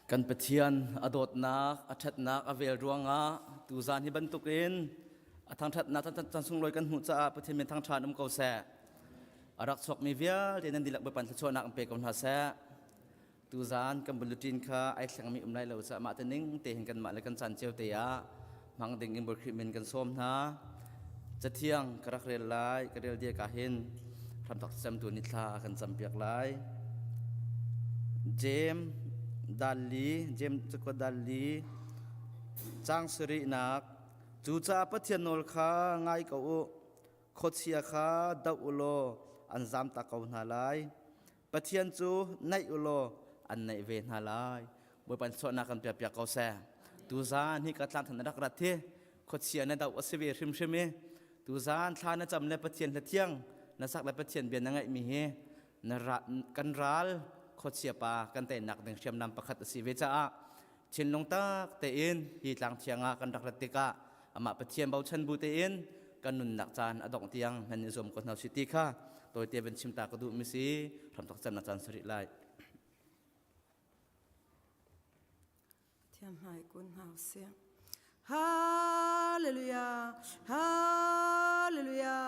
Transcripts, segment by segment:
Kan Pathian a dawtnak, a ṭhatnak a vel ruangah tuzaan hi bantukin a thangṭhatnak caan sunglawi kan hmuh caah Pathian min thangṭhan um ko seh. A rak chuakmi vialte nan dihlak Bawipa thluachuahnak in pe ko hna seh. Tuzaan kan bulletin kha ai thlengmi um lai lo caah mah te ning te hin kanmah le kan caan cio te ah hmang ding in Bawi Khrih min kan sawm hna. Cathiang ka rak rel lai, ka rel dia ka hin hramthok cemtu ni thla kan campiak lai. Jeim dalli, Jeim cakuat dalli, cang sarihnak, cucaah Pathian nawl kha ngai ko u, khuachia kha doh u law an zamtak ko hna lai. Pathian cu naih u law an naih ve hna lai. Bawipa chuahnak kan piak piak ko seh. Tuzaan hi ka tlang than rak rat hi khuachia na doh a si ve hrimhrim i tuzaan thla na cam le Pathian hla thiang na sak le Pathian bia na ngaihmi hi na ra, kan ral khuachia pa kan teinak ding hriamnam pakhat a si ve caah thinlung tak tein hi tlang thiang ah kan rak rat tikah amah Pathian bochan bu tein kan nunnak caan a dongh tiang nan i zuam ko hna si ti kha tawite van chim ta ka duh mi si hramthok cemnak caan sarih lai. Thiam hmai kun hna usih. Hallelujah, Hallelujah,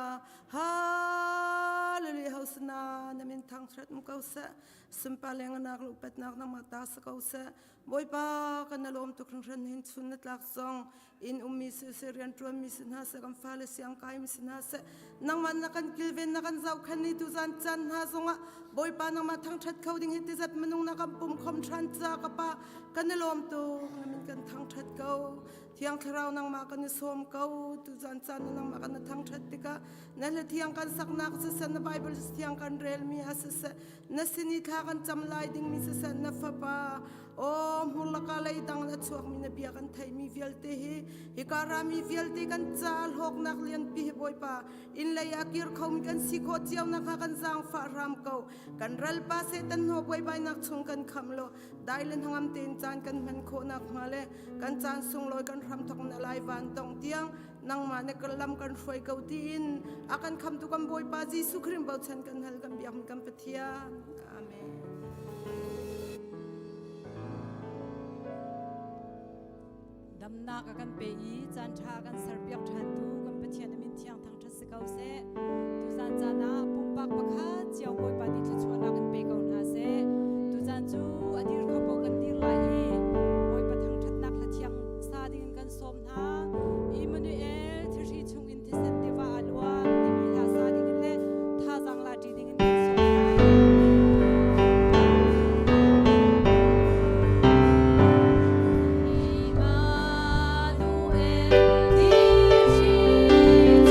Hallelujah. Hosana na min thang thrat mu ko seh. Sunpa leng nak lu pet nak nangmah ta sa ko seh. Bawipa kan na lawm tuk hringhran hin chun na tlak zong in ummi si se rian ṭuan mi si hna seh kan fale siang kai mi si hna seh nangmah na kan kilven na kan zohkhen ni tuzan caan hna zongah Bawipa nangmah thangṭhat kho ding hi tizat minung na kan pum khom ṭhan ca ka pa kan i lawm tuk na min kan thangṭhat ko Thiang Thlarau nangmah kan i sawm ko tuzan caan na nangmah kan thangṭhat tikah na hla thiang kan saknak siseh na Bible thiang kan relmi ah siseh na sin i thla kan cam lai dingmi siseh na fapa Aw hmurlaka leidang a chuakmi na bia kan theihmi vialte hi hika rami vialte kan ca hlawknak lianpi hi Bawipa inn lei ah kir khomi kan si khawh cio nak hnga kan zaangfah hram ko kan ralpa Satan hnaw buaibainak chung kan kham lo dai le hnangam tein caan kan hman khawh nak hnga le kan caan sunglawi kan hramthok na lai van tong tiang nangmah ne kan lam kan hruai ko tiin a kan khamtu kan Bawipa Jesuh Khrih bochan kan hal kan biak kan Pathian Amen. Damnak a kan pe i caan ṭha kan serpiak ṭhantu kan Pathian a min thiang thangṭhat si ko seh. Tuzan caan ah pumpak pakhat cio Bawipa nih thluachuahnak in pe ko hna seh. Tuzan cu a dir kho paoh kan dir lai i Bawipa thangṭhatnak hla thiang sa dingin kan sawm hna. Immanuel thihri chungin thisen tiva a luang timi hla sa dingin le thazaang la ṭi dingin kan sawm hna. Immanuel thihri chungin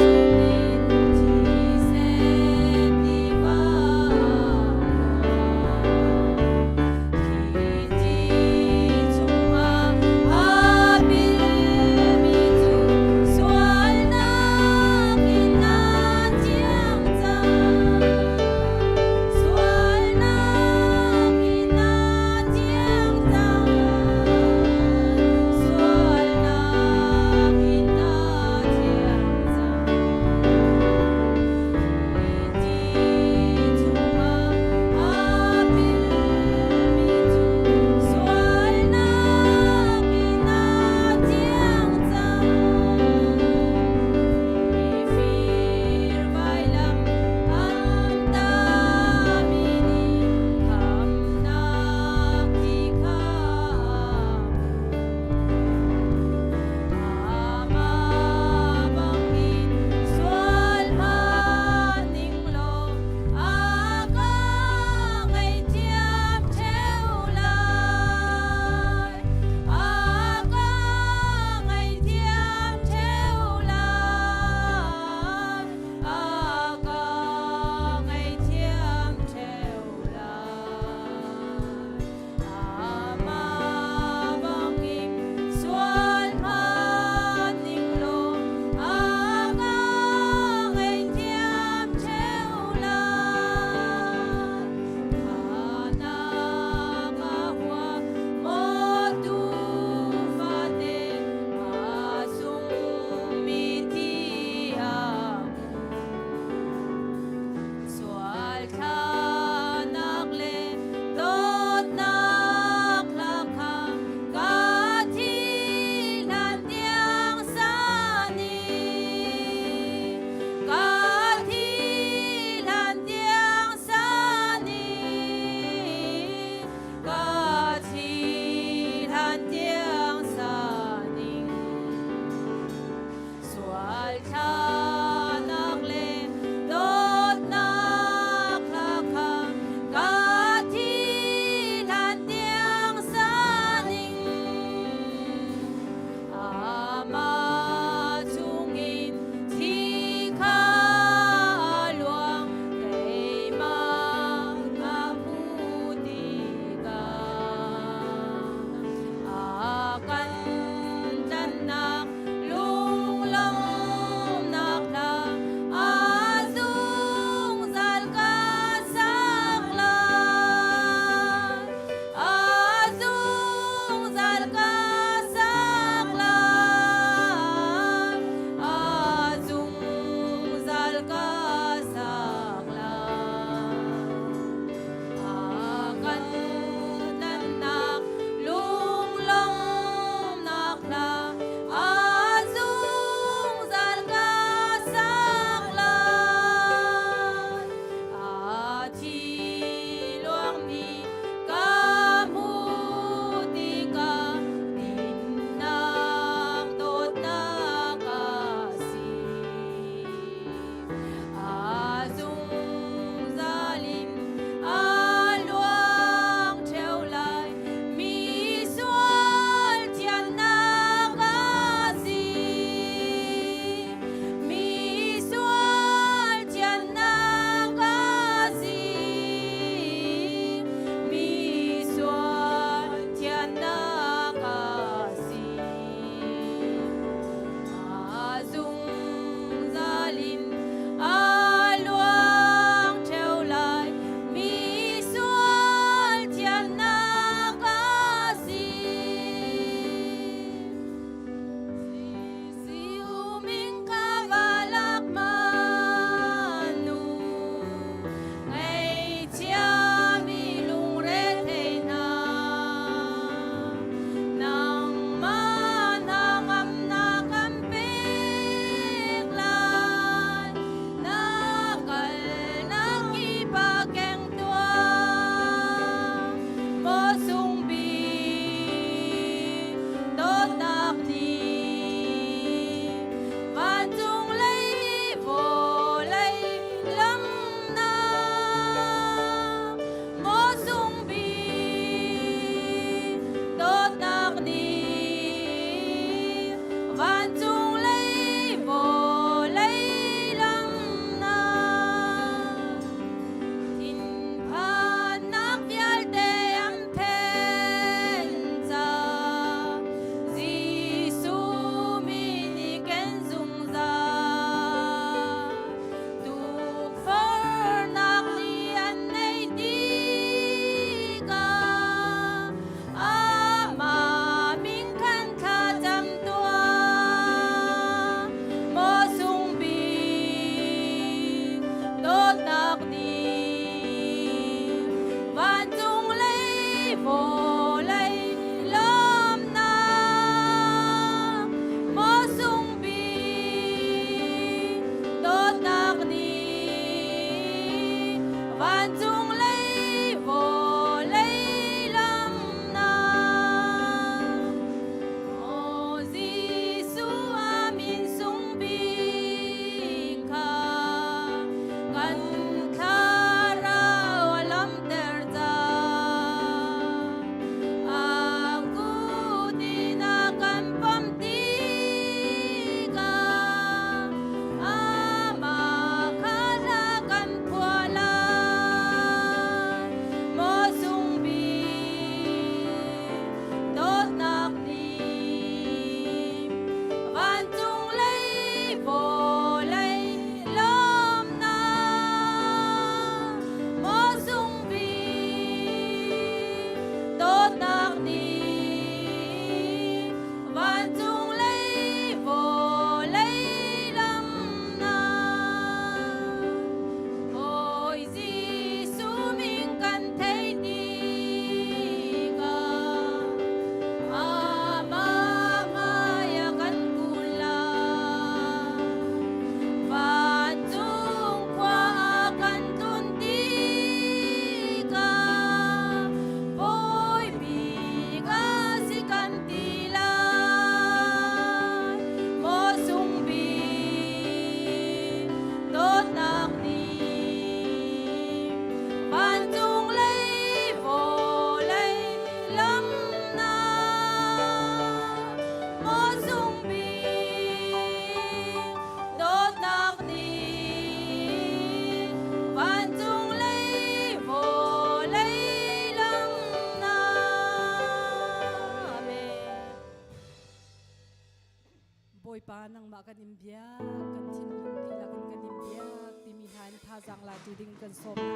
kan in biak, kan thinlung dihlak in kan in biak timi hla in thazaang latu ding kan sawm hna.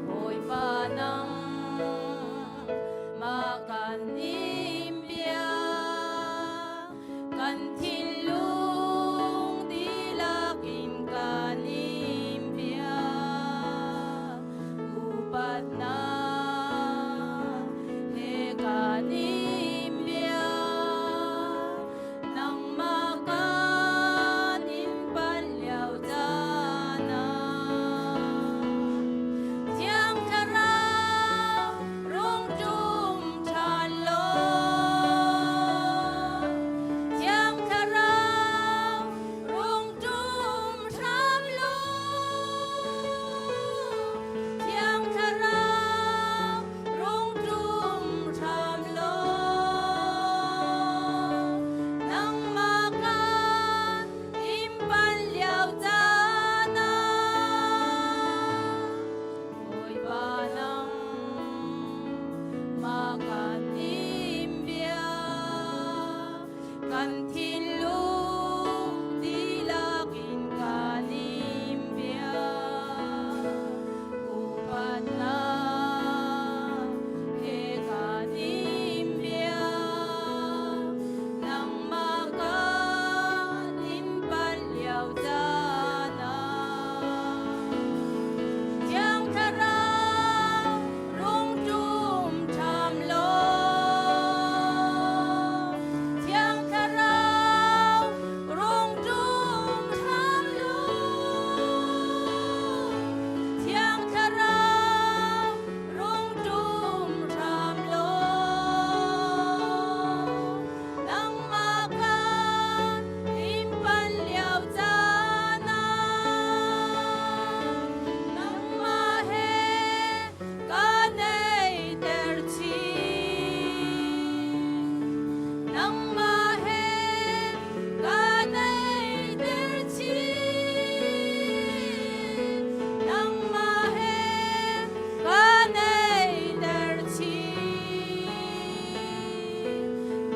Bawipa nang ma kan in biak, kan thinlung dihlak in kan in biak. Upatnak he kan in biak, nangmah kan in panh lio caan ah. Thiang Thlarau rung ṭum ṭhan law, Thiang Thlarau rung ṭum hram law, Thiang Thlarau rung ṭum hram law, nangmah kan in panh lio caan ah. Bawipa nang ma kan in biak, kan thinlung dihlak in kan in biak. Upatnak he kan in biak, nangmah kan in panh lio caan ah. Thiang Thlarau rung ṭum ṭham law, Thiang Thlarau rung ṭum hram law, Thiang Thlarau rung ṭum hram law, nangmah kan in panh lio caan ah, nangmah he ka neihter chin. Nangmah he ka neihter chin. Nangmah he ka neihter chin.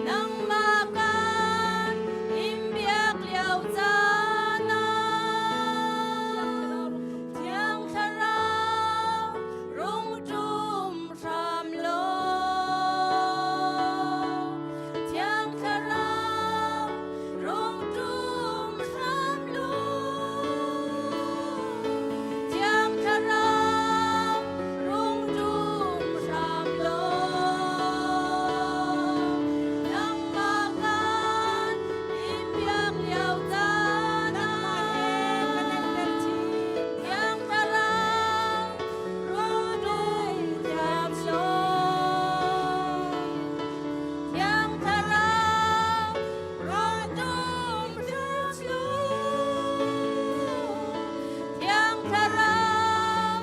Nangmah kan in biak lio caan ah, Thiang Thlarau rung ṭum hram law, Thiang Thlarau rung ṭum hram law, Thiang Thlarau rung ṭum hram law, nangmah kan in biak lio caan ah, Thiang Thlarau rung ṭum hram law, Thiang Thlarau rung ṭum hram law, Thiang Thlarau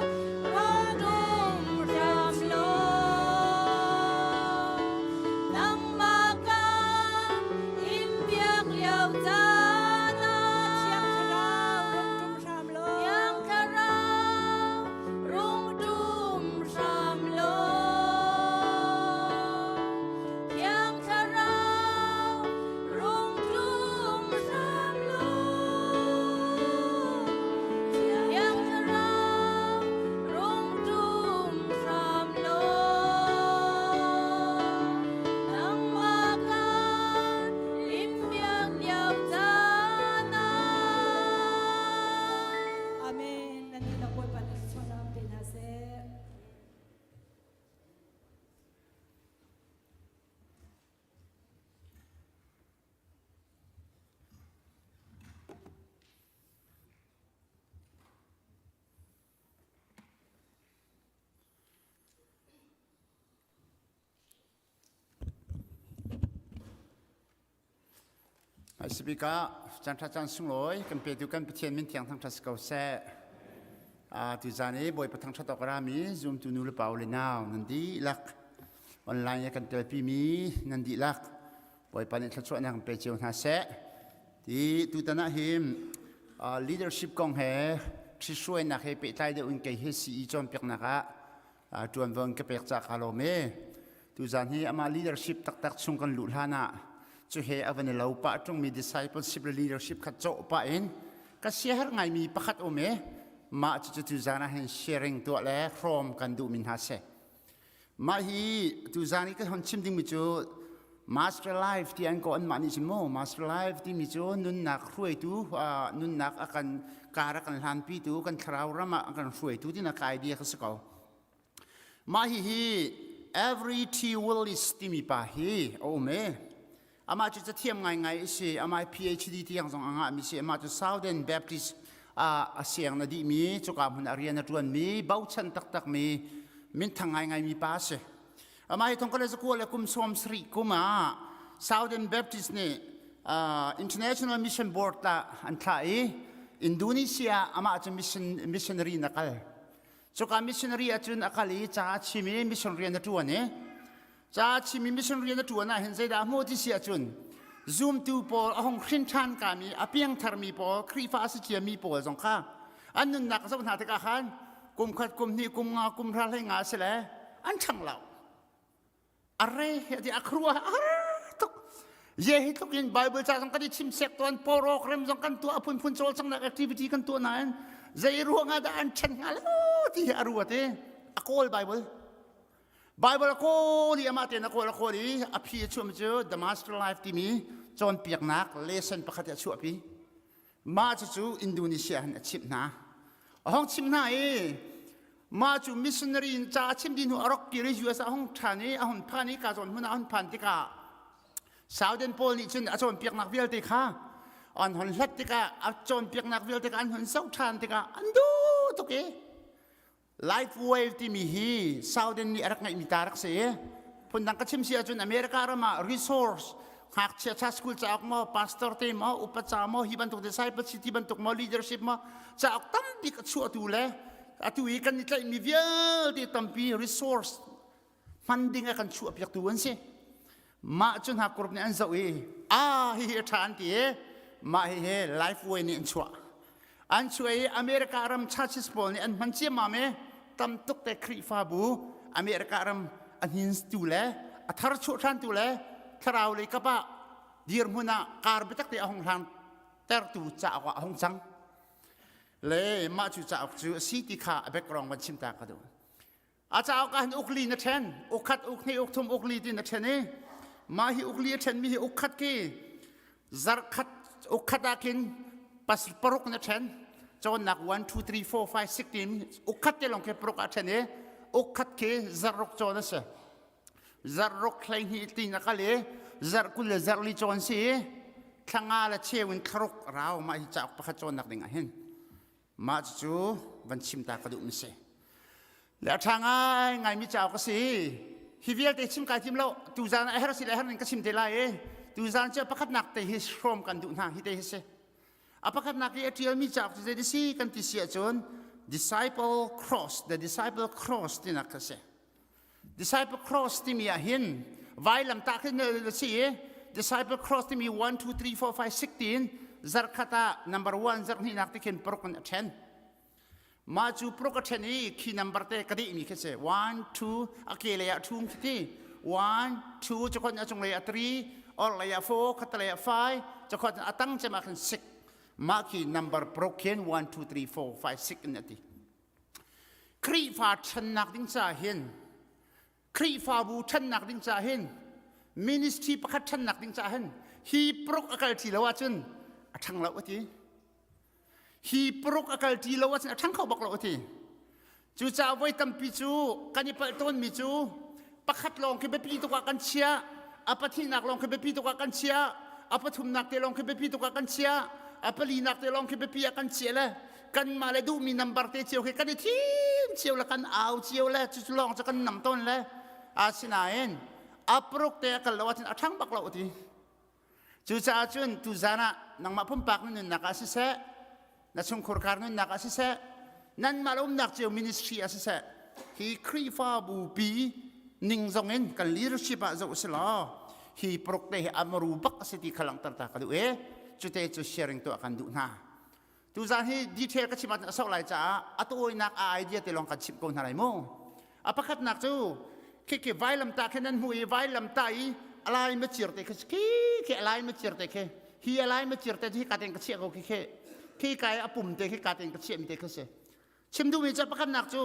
rung ṭum hram law, nangmah kan in biak lio caan ah, Thiang Thlarau rung ṭum hram law. Thiang Thlarau rung ṭum hram law, Thiang Thlarau rung ṭum hram law, Thiang Thlarau rung ṭum hram law, nangmah kan in biak lio caan ah. Amen. Nan dihlak Bawipa nih thluachuahnak pe hna seh. Speaker, caan ṭha caan sunglawi kan petu kan Pathian min thiang thangṭhat si ko seh. Tu zan i Bawipa thangṭhat awk a rami zumtu nu le pa u le nau nan dihlak online i kan telpi mi nan dihlak Bawipa nih thluachuahnak in pe cio hna seh. Ti tutan ah hin. Leadership kong he ṭhihruainak he pehtlai deuh in kei hi CE cawnpiaknak ah ṭuanvo in ka pek ca kaa lawm e. Tuzaan hi amah leadership taktak chung kan luh hlan ah cu he a van i lo pah ṭungmi discipleship le leadership kha cawh pah in ka siaherh ngaimi pakhat um e. Mah cucu tuzaan ah hin sharing tuah le hrawm kan duhmi hna si. Mah hi tuzaan i ka hon chim dingmi cu Master Life ti an ko anmah nih cun mu Master Life timi cu nunnak hruaitu nunnak a kan kar a kan hlanpitu kan thlarau ram ah a kan hruaitu tinak ka idea kha si ko. Mah hihi Every T Willis timi pa hi a um e. Amah cu cathiam ngaingai a si. Amah PhD tiang zong a ngahmi si. Amah cu Southern Baptist ah a siang na dihmi, cuka hmun a rian a ṭuanmi, bochan taktakmi, minthang ngaingaimi pa a si. Amah hi thongkhat le zakua le kum 70 kum ah Southern Baptist nih uh, International Mission Board ah an thlah i Indonesia amah cu mission, missionary na kal. Cuka missionary ahcun a kal i ca a chim i mission rian a ṭuan i Ca chim i mission rian a ṭuan ah hin zeidah a hmuh ti si ahcun zumtu pawl a hung hrin ṭhan kami a piangtharmi pawl Khrihfa a si ciami pawl zong kha an nunnak zoh hna tikah khan kum khat kum hnih kum nga kum hra hlei nga a si le an ṭhang lo a re ti a khuaruah a har tuk ye hi tluk in Bible ca zong kan i chim sek tuan program zong kan tuah a phunphun cawlcanghnak activity kan tuah nain zei ruangah dah an ṭhen hnga lo ti hi a ruat i a kawl Bible Bible a kawl i amah tein a kawl a kawl i a phi a chuahmi cu The Master Life timi cawnpiaknak lesson pakhat a chuahpi. Mah cucu Indonesia hin a chimh hna. A hong chimh hna i mah cu missionary in ca a chim dih hnu a rak kir i US ah a hung ṭhan i a hun phan i ka zawn hmun ah a hun phan tikah Southern pawl nih cun a cawnpiaknak vialte kha an hon hlat tikah a cawnpiaknak vialte kha an hun zoh ṭhan tikah an duh tuk i Life wave timi hi Southern nih a rak ngeihmi ta rak si i phundang ka chim si ahcun America ram ah resource ngakchia cha school cauk maw pastor te maw upa ca maw hi bantuk disciple ti bantuk maw leadership maw cauk tambik a chuahtu le atu i kan i tlaihmi vialte tampi resource hman ding a kan chuahpiaktu an si mah cu hna group nih an zoh i a hihi a ṭha an ti i mah hihi lifeway nih an chuah an chuah i America ram churches pawl nih an hman ciammam i tam tuk te Khrihfabu America ram a hninstu le a thar chuah ṭhantu le thlarau lei kap ah dirhmun ah kar biatak te a hung hlang tertu cauk ah a hung cang le mah cu cauk cu a si ti kha a background van chim ta ka duh A cauk ah hin ukli na ṭhen, ukkhat, ukhnih, ukthum, ukli ti na ṭhen i mah hi ukli a ṭhenmi hi ukkhat khi zarkhat ukkhat ah khin pas paruk na ṭhen. Cawnnak 1 2 3 4 5 6 tiin ukkhat te lawng khi paruk ah ṭhen i ukkhat khi zarruk cawn a si. Zarruk 12 ti na kal i zarh 20 le zarh li cawn si i thla nga le cheu in thlaruk rau mah hi cauk pakhat cawnnak ding ah hin Mah cucu van chim ta ka duhmi si. Le a ṭha ngai ngaimi cauk a si. Hi vialte chim kai tim lo. Tuzaan a her si le her ning ka chim te lai i tuzaan cu pakhatnak te hi hrawm kan duh hna hi te hi si. A pakhatnak i a ṭialmi cauk cu zei si kan ti si ahcun disciple cross, the disciple cross tinak kha si. Disciple cross timi ah hin vailamtah khi na si i disciple cross timi 1 2 3 4 5 6 tiin zarkhat ah number 1 zarh hnihnak ti khin paruk in a ṭhen. Mah cu paruk a ṭhen i khi number te ka dehmi khi si 1 2 a ke lei ah ṭhum khi ti 1 2 cukon a cung lei ah 3 or lei ah 4 khat lei ah 5 cukon a tang cem ah khin 6 mah khi number paruk khin 1 2 3 4 5 6 in a ti. Khrihfa ṭhannak ding caah hin Khrihfabu ṭhannak ding caah hin ministry pakhat ṭhannak ding caah hin hi paruk a kal ṭi lo ahcun a ṭhang lo a ti. Hi paruk a kal ṭi lo ahcun a ṭhang kho bak lo a ti. Cucaah voi tampi cu kan i palh tawnmi cu pakhat lawng khi biapi tuk ah kan chiah, a pahnihnak lawng khi biapi tuk ah kan chiah, a pathumnak te lawng khi biapi tuk ah kan chiah, a palinak te lawng khi biapi ah kan chiah le kanmah le duhmi number te cio khi kan i thim cio le kan au cio le cucu lawng cu kan nam tawn le asinain a paruk te a kal lo ahcun a ṭhang bak lo ti cucaah cun tuzan ah nangmah pumpak na nunnak ah siseh na chungkhur kar nunnak ah siseh nanmah le umnak cio ministry ah siseh hi Khrihfabu pi ning zong in kan leadership ah zoh si law hi paruk te hi amaru bak a si ti kha langhter ta ka duh e cute cu sharing tuah kan duh hna. Tuzaan hi detail ka chim ahcun a sok lai caah a tawinak a idea te lawng kan chimh ko hna lai mu. A pakhatnak cu khi khi vailamtah khi nan hmuh i vailamtah i a lai macir te khi khi khi a lai macir te khi hi a lai macir te hi ka ten ka chiah ko khi khi khi kai a pum te khi ka ten ka chiah mi te khi si. Chim duhmi cu pakhatnak cu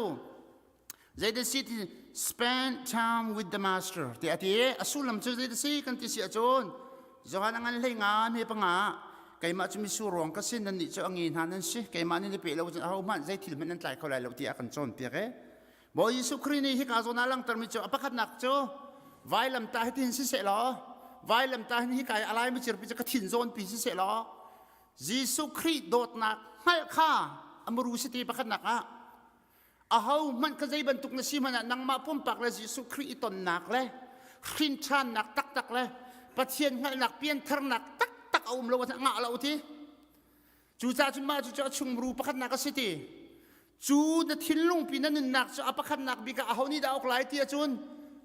zeidah si ti spend time with the master ti a ti a sullam cu zeidah si kan ti si ahcun Johan a ngan hlei nga hme panga keimah cu misur ruang ka si nan nih cu a nge hna nan si keimah nih na pe lo cun aho hmanh zei thil hmanh nan tlai kho lai lo tiah a kan cawnpiak e Bawi Jesuh Khrih nih hika zawn ah langhtermi cu a pakhatnak cu vailamtah hi tin siseh law vailamtah hin hika i a lai micirpi cu ka thin zawnpi siseh law Jesuh Khrih dawtnak hngalh kha a muru si ti pakhatnak ah aho hmanh ka zei bantuk na si hmanh ah nangmah pumpak le Jesuh Khrih i tonnak le hrinṭhannak taktak le Pathian hngalhnak piantharnak taktak a um lo ngah lo ti cucaah cun mah cu a chungmuru pakhatnak a si ti cu na thinlung pi na nunnak cu a pakhatnak bik ah aho nih dah uk lai ti ahcun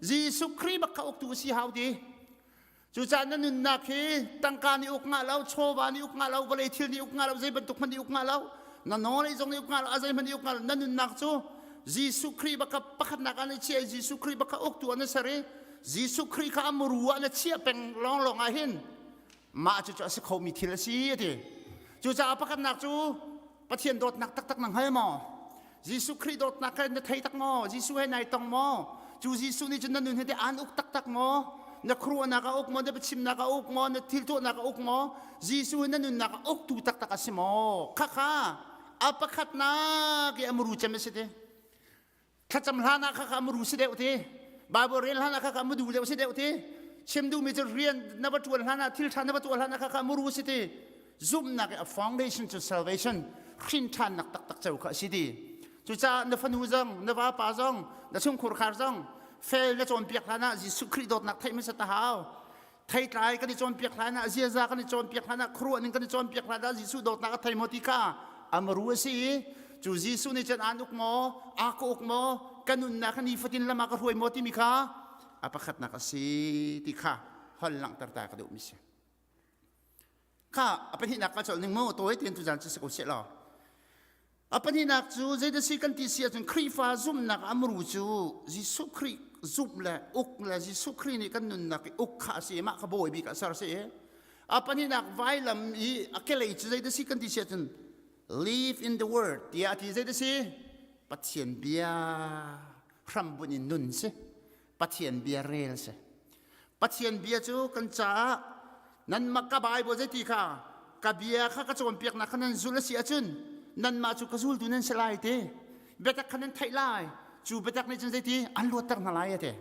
Jesuh Khrih bak kha uktu a si hau ti Cucaah na nunnak hi tangka nih uk ngah lo, chawva nih uk ngah lo, vawlei thil nih uk ngah lo, zei bantuk hmanh nih uk ngah lo, na nawlei zong nih uk ngah lo, a zeihmanh nih uk ngah lo. Na nunnak cu Jesuh Khrih bak kha pakhatnak ah na chiah i Jesuh Khrih bak kha uktu ah na ser i Jesuh Khrih kha a muru ah na chiah peng lawnglawng ah hin mah cu cu a si khomi thil a si a ti. Cucaah pakhatnak cu Pathian dawtnak taktak na hngal maw? Jesuh Khrih dawtnak kha na thei tak maw? Jesuh he nai tong maw? Cu Jesuh nih cun na nun hi teh aan uk taktak maw? Na khuaruahnak a uk maw? Na biachimnak a uk maw? Na thil tuahnak a uk maw? Jesuh hi na nunnak a uktu taktak a si maw? Khakha a pakhatnak i a muru cem a si ti. Thlacam hlan ah khakha muru si deuh ti. Bible rel hlan ah khakha mudu deuh si deuh ti. Chim duhmi cu rian na va ṭuan hlan ah thil ṭha na va tuah hlan ah khakha muru si ti. Zumhnak i a foundation cu salvation hrin ṭhannak taktak ceu kha a si ti. Cucaah na fanu zong, na vapa zong, na chungkhur khar zong fel na cawnpiak hlan ah Jesuh Khrih dawtnak theih hmasa ta hau. Theitlai kan i cawnpiak hlan ah ziaza kan i cawnpiak hlan ah khuaruah ning kan i cawnpiak hlan ah Jesuh dawtnak a thei maw ti kha amaru a si i cu Jesuh nih cun aan uk maw a ka uk maw ka nunnak kha nifatin lam ah ka hruai maw timi kha a pakhatnak a si ti kha hol langhter ta ka duhmi si kha a pahnihnak ka colh ning mu tawi tein tuzan cu si ko seh law A pahnihnak cu zeidah si kan ti si ahcun Khrihfa zumhnak a muru cu Jesuh Khrih zumh le uk le Jesuh Khrih nih kan nunnak i uk kha a si i mah kha bawi bik ah ser a si. A pahnihnak vailam i a kelei cu zeidah si kan ti si ahcun live in the word tiah a ti zeidah si? Pathian bia hrambunh in nun si. Pathian bia rel si. Pathian bia cu kan caah nanmah ka Bible zeiti kha ka bia kha ka cawnpiaknak kha nan zulh a si ahcun nanmah cu ka zultu nan si lai ti biatak kha nan theih lai cu biatak nih cun zeiti an luatter hna lai a ti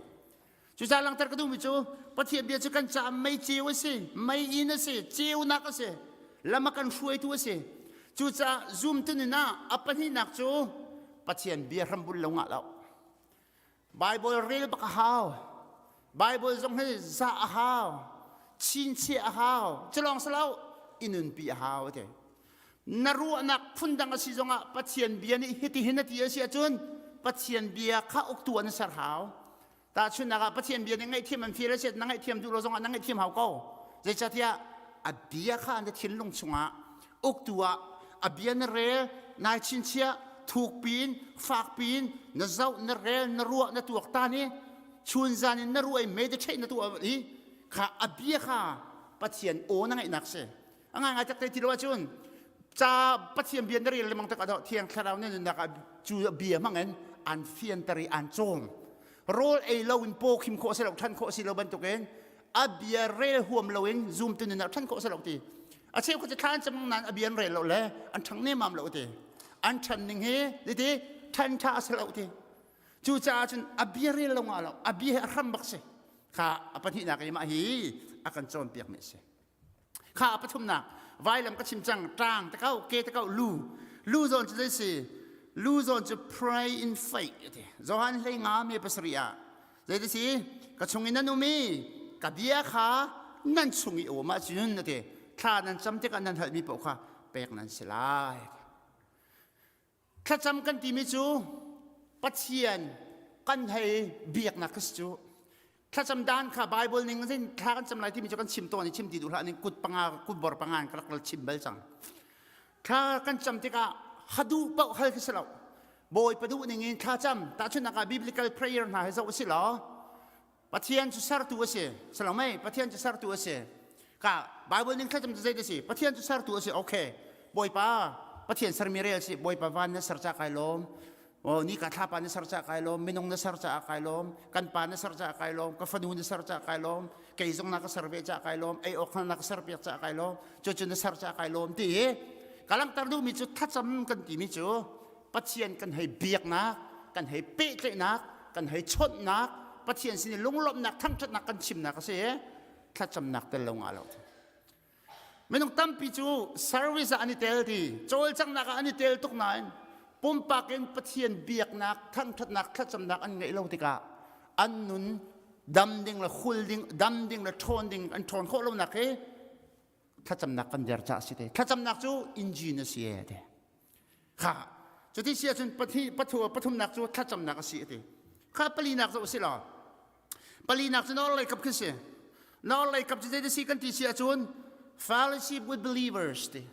cucaah langhter ka duhmi cu Pathian bia cu kan caah mei ceu a si mei inn a si ceunak a si lam a kan hruaitu a si cucaah zumtu nun ah a pahnihnak cu Pathian bia hrambul lo ngah lo Bible rel bak a hau. Bible zong hi zah a hau. Chinchiah a hau. Culawng si lo, i nunpi a hau te. Na ruahnak phundang a si zongah Pathian bia nih hitihin a ti a si ahcun Pathian bia kha uktu an ser hau. Tahchunhnak ah Pathian bia nih ngaihthiam an feel a si na ngaihthiam duh lo zongah na ngaihthiam hau ko. Zeicahtiah a bia kha na thinlung chungah uktu ah a bia na rel nai chinchiah thuk piin fak piin na zoh na rel na ruah na tuak ta ni chun zan in na ruah i meditate na tuah i kha a bia kha Pathian aw na ngaihnak si a ngai ngai tak te ti lo ahcun ca Pathian bia na rel lengmang tak ah thiang thlarau na nunnak ah cu bia hmang in an fianter i an cawm rawl ei lo in paw khim khawh si lo ṭhan khawh si lo bantukin a bia rel huam lo in zum tu nun ah ṭhan khawh si lo ti a cheu kha cu thla an cam nain a bia an rel lo le an ṭhang nemam lo ti an ṭhan ning hi ti ṭhan ṭha a si lo ti cucaah cun a bia rel lo ngah lo a bia hi a hram bak si kha a pahnihnak i mah hi a kan cawnpiak mi a si kha a pathumnak vailam ka chim cang ṭang te kau ke te kau lu lu zawn cu zei si lu zawn cu pray in faith ti Johan hlei nga me pasarih ah Zeiti si ka chung in nan um i ka bia kha nan chung i um ahcun na ti thla nan cam tikah nan halmi paoh kha pek nan si lai. Thlacam kan timi cu Pathian kan hei biaknak ka si cu. Thlacam dan kha Bible ning in thla kan cam lai timi cu kan chim tawn i chim ti duh hlah ning kut panga kut bor panga in ka rak chim bal cang. Thla kan cam tikah haduh paoh hal khi si lo. Bawipa duh ning in thla cam. Tahchunhnak ah biblical prayer hna hi zoh si law Pathian cu sertu a si. Si lo mei? Pathian cu sertu a si. Ka Bible ning thlacam cu zei si? Pathian cu sertu a si. Okay. Bawipa Pathian sermi rel si. Bawipa van na ser ca kai lawm. Oh, ni ka thlapa na ser ca kai lawm. Minung na ser ca kai lawm. Kan pa na ser ca kai lawm. Ka fanu na ser ca kai lawm. Kei zong na ka ser ve ca kai lawm. Ei awk na ka ser piak ca kai lawm. Cu cu na ser ca kai lawm ti hi ka langhter duhmi cu thlacam kan timi cu Pathian kan hei biaknak, kan hei pehtlaihnak, kan hei chawnhnak, Pathian sin i lunglawmhnak, thangṭhatnak kan chimnak a si i thlacamnak tel lo ngah lo. Minung tampi cu service ah an i tel ti, cawlcanghnak ah an i tel tuk nain pumpak in Pathian biaknak, thangṭhatnak, thlacamnak an ngeih lo tikah an nun dam ding le hul ding, dam ding le ṭhawn ding an ṭhawn khawh lonak hi thlacamnak kan der caah a si te. Thlacamnak cu engine a si e te. Kha cuti si ahcun pathi pathu pathumnak cu thlacamnak a si a ti. Kha palinak cu a si lo. Palinak cu nawl lei kap khi si. Nawl lei kap cu zei si kan ti si ahcun fellowship with believers ti.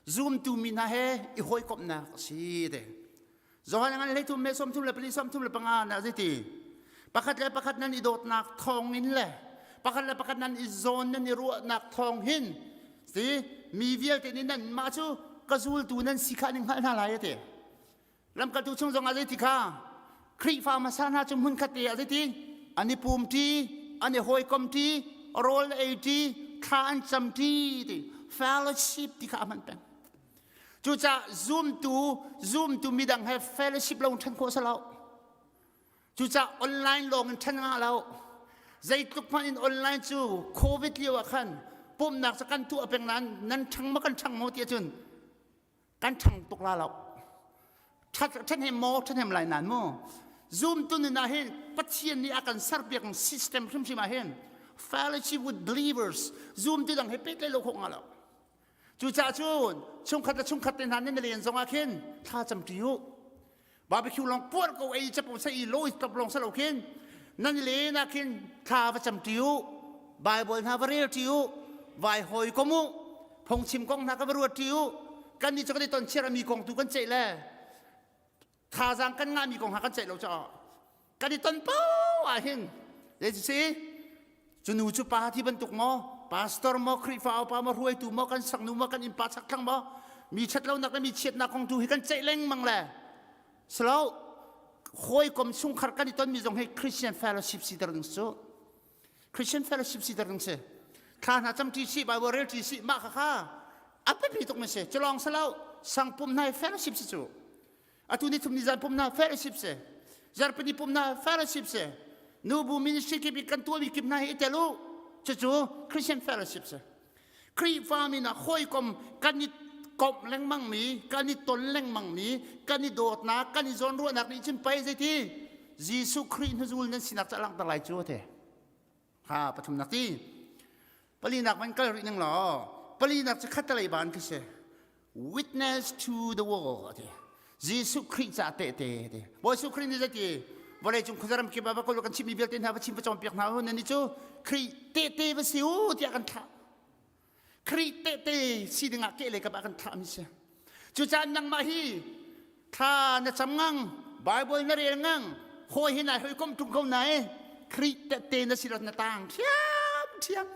Zumtu mi hna he i hawikomhnak a si ti. Johan ngan hlei thum me sawm thum le pali 35 na zeiti pakhat le pakhat nan i dawtnak thawng in le pakhat le pakhat nan i zawn nan i ruahnak thawng hin si mi vialte nih nan mah cu ka zultu nan si kha ning hngalh hna lai ati lamkaltu chung zong ah zeiti kha Khrihfa hmasa hna cu hmunkhat te ah zeiti an i pum ṭi an i hawikom ṭi rawl ei ṭi thla an cam ṭi ti fellowship ti kha a hman peng Cucaah zumtu zumtu midang he fellowship lo in ṭhen khawh si lo. Cucaah online lawng in ṭhen ngah lo. Zeitluk hmanh in online cu COVID lio ah khan pumhnak cu kan tuah peng nain nan ṭhang maw kan ṭhang maw ti ahcun kan ṭhang tuk la lo. Ṭhen maw ṭhahnem lai nan mu. Zumtu nun ah hin Pathian nih a kan serpiak system hrimhrim ah hin fellowship with believers zumtu dang he pehtlaih lo khawh ngah lo. Cucaah cun chungkhat le chungkhat te hna nan len zongah khin thla cam ṭi u. Barbecue lawng puar ko ei capo sa i lawi top lawng sa lo khin nan len ah khin thla va cam ṭi u. Bible hna va rel ṭi u. Vai hawi kom u. Phungchim kong hna ka va ruat ṭi u. Kan nih cu kan i ton chiar mi kong tu kan ceih le thazaang kan ngahmi kong ha kan ceih lo caah kan i ton paoh ah hin si cu nu cu pa ti bantuk maw pastor maw khrihfa upa maw hruaitu maw kan saknu maw kan innpa chakthlang maw mi ṭhatlonak le mi chiatnak kong tu hi kan ceih lengmang le silo hawikom chungkhar kan i tonmi zong hi Christian fellowship siter ding cu Christian fellowship siter ding si thla hna cam ṭi si Bible rel ṭi si mah kha kha a biapi tuk mi si culawng silo sangpum hna fellowship si cu atu ni thum ni zan pumna fellowship si zarpini pumna fellowship si nubu ministry kip i kan tuahmi kip hna hi i tel u cucu Christian fellowship si Khrihfa mi na hawikom kan i komh lengmang mi kan i ton lengmang mi kan i dawtnak kan i zawnruahnak nih cun pei zeiti Jesuh Khrih hnuzul nan sinak ca langhter lai cu te ha pathumnak ti palinak man kal rih ning law palinak cu khatalei ban khi si witness to the world ati Jesuh Khrih ca tehte ti Bawi Jesuh Khrih nih zeiti vawlei cung khuazaram kip ah va kul kan chimmi vialte hna va chim va cawnpiak hna u nan ni cu Khrih tehte va si u tiah kan thlah Khrih tehte si dingah ke lei kap ah kan thlah mi si cucaah nangmah hi thla na cam ngang Bible na rel ngang hawi hi nai hoi kom tung ko nai Khrih tehte na si lo na tang thiam thiam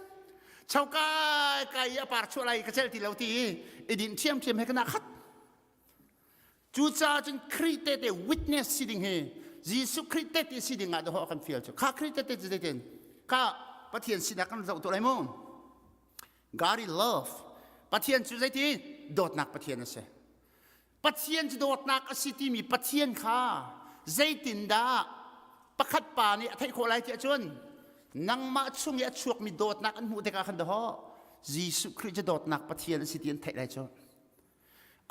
chokai kai a par chuah lai ka cel ti lo ti i din thiam thiam he kana khat cucaah cun Khrih tehte witness si ding hi Jesuh Khrih tehte si ding ah dawh kan fial cu kha Khrih tehte cu zeitin kha Pathian sinah kan zoh tu lai mu God is love Pathian cu zeiti dawtnak Pathian a si Pathian cu dawtnak a si timi Pathian kha zeitindah pakhat pa nih a theih khawh lai tiah cun nangmah chung i a chuakmi dawtnak an hmuh tikah khan dawh Jesuh Khrih cu dawtnak Pathian a si ti an theih lai cu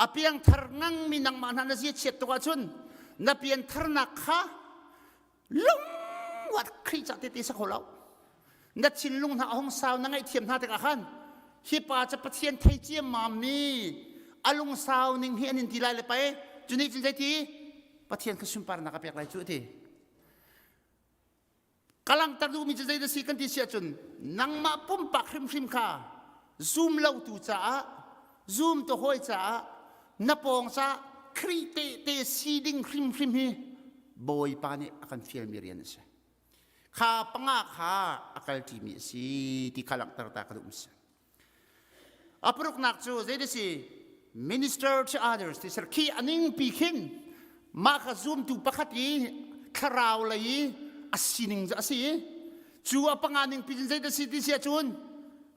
a piangthar ngangmi nangmah hna na zia chiat tuk ahcun na piantharnak kha lungwat Khrih ca tete sa kho lo na thinlung hna a hung sau na ngaihthiam hna tikah khan hi pa cu Pathian thei ciammam mi a lungsau ning hi an in ti lai le pei cu nih cun zeiti Pathian kha sunparnak a pek lai cu a ti ka langhter duhmi cu zei si kan ti si ahcun nangmah pumpak hrimhrim kha zum lotu caah zum tu hawi caah. Na pawng ca Khrih tehte si ding hrimhrim hi Bawipa nih a kan fialmi rian a si. Kha panga kha a kalṭimi a si ti kha langhter ta ka duh si. A paruknak cu zei si minister to others ti sir khi aning pi khin mah kha zumtu pakhat i thlarau lei i a sining cu a si cu a panga ning pi zei si ti si ahcun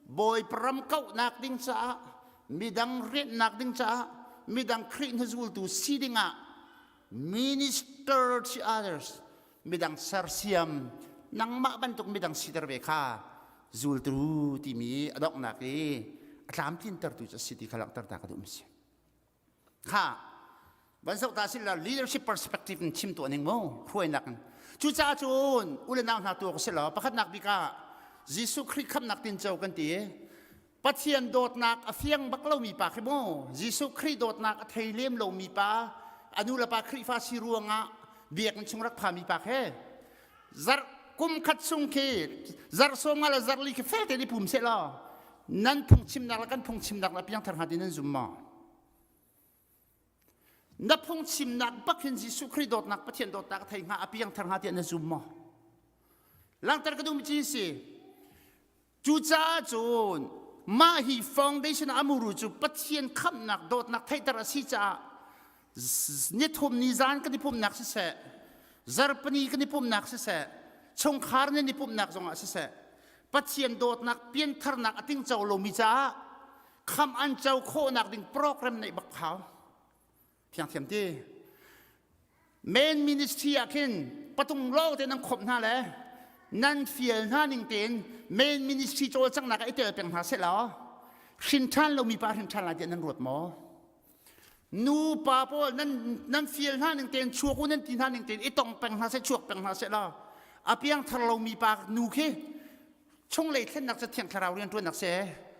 Bawipa ram kauhnak ding caah midang rianhnak ding caah midang Khrih hnuzultu si dingah minister to others midang sersiam nangmah bantuk midang siter ve kha zultu timi a donghnak i a tlamtlintertu cu a si ti kha langhter ta ka duh si kha van zoh ta sila leadership perspective in chim tuah ning mu hruainak in cucaah cun u le nau hna tu ka si lo pakhatnak bik ah Jesuh Khrih khamnak tinco kan ti Pathian dawtnak a fiang bak lomi pa khi mu Jesuh Khrih dawtnak a thei lem lomi pa a nu le pa Khrihfa si ruangah biakinn chung rak phami pa khi zarh kum khat chung khi zarh sawm nga le zarh li khi fel tein i pum seh law nan phungchimnak le kan phungchimnak le piangthar hnga ti nan zum maw na phungchimnak bak hin Jesuh Khrih dawtnak Pathian dawtnak a thei hnga a piangthar hnga tiah na zum maw langhter ka duhmi ci si Cucaah cun mah hi foundation a muru cu Pathian khamhnak dawtnak theihter a si caah nithum ni zan kan i pumhnak siseh, zarhpini kan i pumhnak siseh, chungkhar nan i pumhnak zongah siseh, Pathian dawtnak piantharnak a tingco lomi caah khamh an co khawhnak ding program neih bak hau. Thiangthiam ti. Main ministry ah khin patung lawng te nan khomh hna le nan fial hna ning tein main ministry cawlcanghnak ah i tel peng hna seh law hrin ṭhan lomi pa hrin ṭhan lai tiah nan ruat maw? Nu pa pawl nan nan fial hna ning tein chuak u nan ti hna ning tein i tong peng hna seh chuak peng hna seh law a piangthar lomi pa nu khi chunglei thlennak cu thiang thlarau rianṭuannak si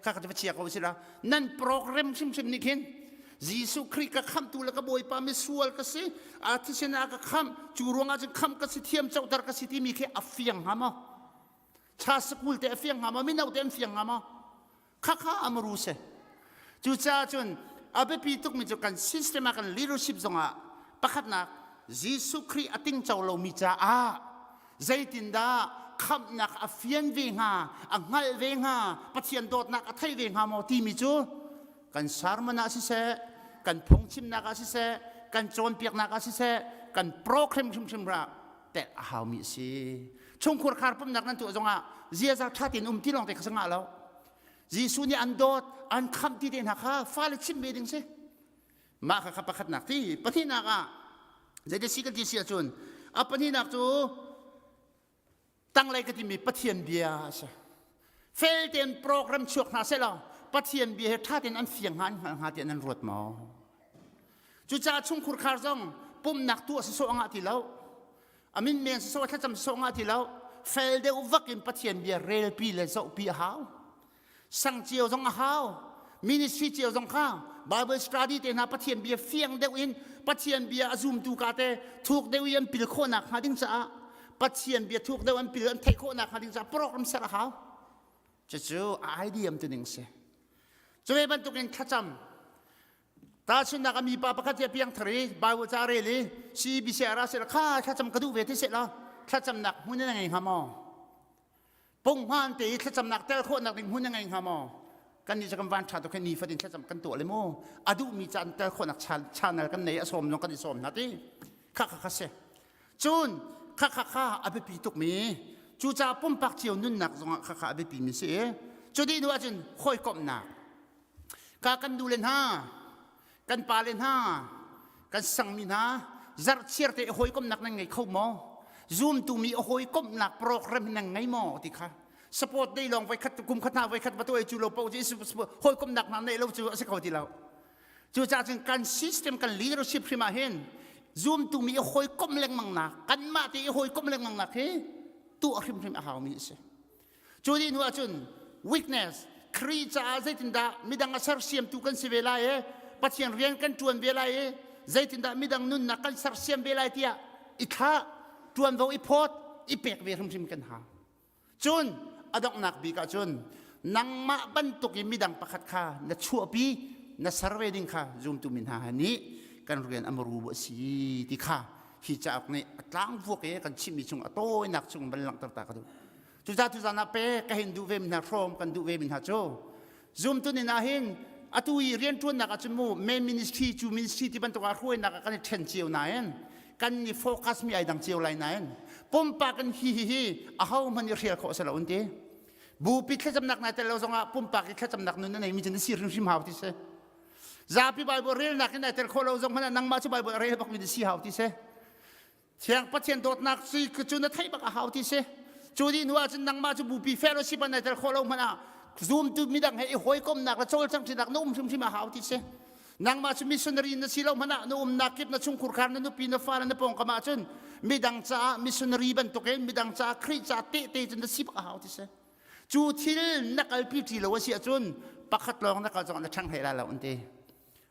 kha ka va chia ko si la nan program hrimhrim nih khin Jesuh Khrih ka khamhtu le ka Bawipa misual ka si a thisen ah ka khamh cu ruangah cun khamh ka si thiam coter ka si timi khi a fiang hnga maw cha school te a fiang hnga maw mino te an fiang hnga maw khakha amaru si cucaah cun a biapi tukmi cu kan system ah kan leadership zongah pakhatnak Jesuh Khrih a tingco lomi caah zeitindah khamhnak a fian ve hnga a hngalh ve hnga Pathian dawtnak a theih ve hnga maw timi cu kan sermon ah siseh kan phungchimnak ah siseh kan cawnpiaknak ah siseh kan program hrimhrim ra telh a haumi a si chungkhur khar pumnak nan tuah zongah ziaza ṭha tein um ti lawng te kha ngah lo Jesuh nih an dawt an khamh ti te hna kha fale chimh ve ding si mah kha kha pakhatnak ti pahnihnak ah zeiti si kan ti si ahcun a pahnihnak cu tanglei ka timi Pathian bia a si fel tein program chuak hna seh law Pathian bia he ṭha tein an fiang hnga an hngalh hnga tiah nan ruat maw cucaah chungkhur khar zong pumhnak tuah sawsawh a ngah ti lo a min men sawsawh thlacam sawsawh ngah ti lo fel deuh vak in Pathian bia relpi le zohpi a hau sang cio zong a hau ministry cio zong kha Bible study te hna Pathian bia fiang deuh in Pathian bia a zumtu ka te thuk deuh i an pil khawhnak hnga ding caah Pathian bia thuk deuh an pil an theih khawhnak hnga ding caah program ser a hau cucu idea tu ning si cu ve bantukin thlacam Tahchunhnak ah mipa pakhat hi a piangthar i Bible ca a rel i CBC ah ra seh kha thlacam ka duh ve ti seh law thlacamnak hmun na ngei hnga maw? Punghman te i thlacamnak tel khawhnak ding hmun na ngei hnga maw? Kan nih cu kan van ṭha tuk hi nifatin thlacam kan tuah le mu. A duhmi caan tel khawhnak channel kan nei a sawm zong kan i sawm hna ti. Kha kha kha si. Cun kha kha kha a biapi tukmi cucaah pumpak cio nunnak zongah kha kha a biapi mi si i cu dih hnu ahcun hawikomhnak Ka kan nu le hna, kan pa le hna, kan sangmi hna, zarhchiar te i hawikomhnak nan ngei kho maw? Zumtu mi a hawikomhnak program nan ngei maw ti kha support dei lawng voi khat kum khat hna voi khat va tuai cu lo po cu hawikomhnak hna neih lo cu a si kho ti lo. Cucaah cun kan system kan leadership hrim ah hin zumtu mi i hawikomh lengmang nak kanmah te i hawikomh lengmang nak hi tuah hrimhrim a haumi a si. Cu dih hnu ahcun weakness Khrih caah zeitindah midang a sersiamtu kan si ve lai i Pathian rian kan ṭuan ve lai i zeitindah midang nunnak kan sersiam ve lai tiah i thlah ṭuanvo i phawt i pek ve hrimhrim kan hau. Cun a donghnak bik ahcun nangmah bantuk i midang pakhat kha na chuahpi na ser ve ding kha zumtu mi hna nih kan rian a maru bu a si ti kha hi cauk nih a tlangvuak i kan chimmi chung a tawinak chung van langhter ta ka duh. Cucaah tuzan ah pe ka hin duh ve mi hna, hrawm kan duh ve mi hna cu zumtu ni ah hin atu i rianṭuannak ahcun mu main ministry cu ministry ti bantuk ah hruainak ah kan i ṭhen cio nain kan i focus mi ai dang cio lai nain pumpak in hi hi hi aho hmanh i hrial khawh si lo an ti. Bupi thlacamnak nai tel lo zongah pumpak i thlacamnak nun na neimi cu na si hrimhrim hau ti si. Zapi Bible relnak in nai tel khawh lo zong hmanh ah nangmah cu Bible a rel bakmi na si hau ti si. Thiang Pathian dawtnak cu na theih bak a hau ti si. Cu dih hnu ahcun nangmah cu bupi fellowship ah nai tel khawh lo hmanh ah zumtu midang he i hawikomnak le cawlcangṭinak na um hrimhrim a hau ti si. Nangmah cu missionary na si lo hmanh ah na umnak kip na chungkhur khar na nupi na fale na pawngkam ahcun midang caah missionary bantukin midang caah Khrih caah tehte cu na si bak a hau ti si. Cu thil na kalpi ṭi lo a si ahcun pakhat lawng na kal zongah na ṭhang hlei lai lo an ti.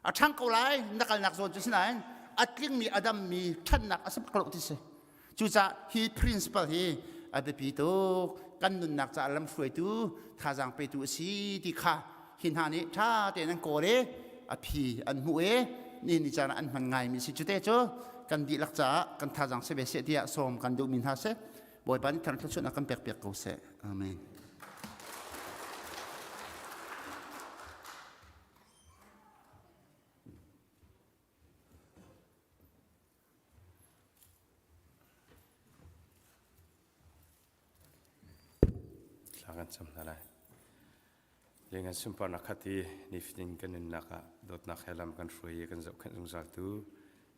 A ṭhang ko lai na kalnak zawn cu sinain a tlingmi a dammi ṭhannak a si bak lo ti si. Cucaah hi principle hi a biapi tuk, kan nunnak caah lamhruaitu thazaang petu a si ti kha hi hna nih ṭha tein an kawl i a phi an hmuh i ni ni caan ah an hman ngaimi si. Cute cu kan dihlak caah kan thazaang si ve seh tiah sawm kan duhmi hna si. Bawipa nih thar thluachuahnak kan pek piak ko seh. Amen. Thla kan cam hna lai. Leng an sunparnak khat i nifatin kan nunnak ah dawtnak he lam kan hruai i kan zohkhenh zungzal tu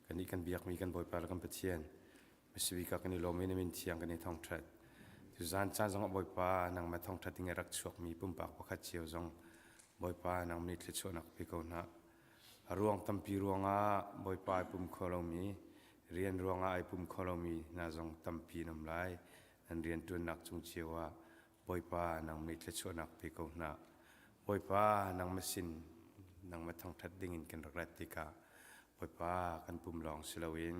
kannih kan biakmi kan Bawipa le kan Pathian Misibik ah kan i lawm i na min thiang kan i thangṭhat. Tuzaan caan zongah Bawipa nangmah thangṭhat ding i rak chuakmi pumpak pakhat cio zong Bawipa nang nih thluachuahnak pe ko hna. A ruang tampi ruangah Bawipa ai pum kho lomi, rian ruangah ai pum kho lomi hna zong tampi an um lai. Nan rianṭuannak cung cio ah Bawipa nang nih thluachuahnak pe ko hna. Bawipa nangmah sin nangmah thangṭhat dingin kan rak rat tikah Bawipa kan pum lawng si loin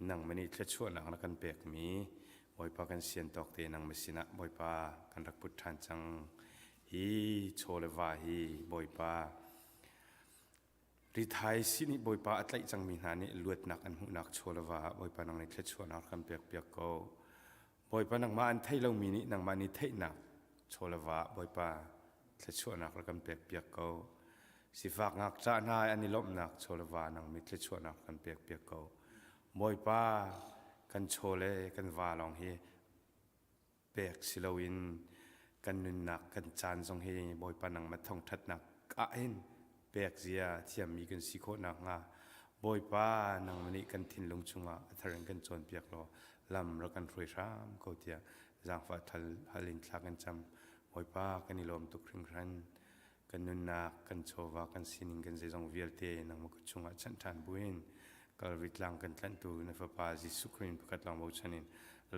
nangmah nih thluachuahnak na kan pekmi Bawipa kan sian tawk te nangmah sinah Bawipa kan rak put ṭhan cang. Hi chaw le va hi Bawipa rithai si nih Bawipa a tlaih cangmi hna nih luatnak an hmuhnak chaw le va ah Bawipa nang nih thluachuahnak kan pek piak ko. Bawipa nangmah an thei lomi nih nangmah nih theihnak chaw le va ah Bawipa thluachuahnak rak kan pek piak ko. Sifak ngakṭah hna an i lawmhnak chaw le va nang mi thluachuahnak kan pek piak ko. Bawipa kan chaw le kan va lawng hi pek si loin kan nunnak kan caan zong hi Bawipa nangmah thawngṭhatnak ah hin pek zia thiammi kan si khawh nakhnga Bawipa nangmah nih kan thinlung chungah a thar in kan cawnpiak law lam rak kan hruai hram ko tiah zaangfah thal hal in thla kan cam. Bawipa kan i lawm tuk hringhran. Kan nunnak, kan chawva, kan sining, kan zeizong vialte nangmah kut chungah chanh ṭhan buin Kalvari tlang kan tlanhtu na Fapa Jesuh Khrih pakhat lawng bochan in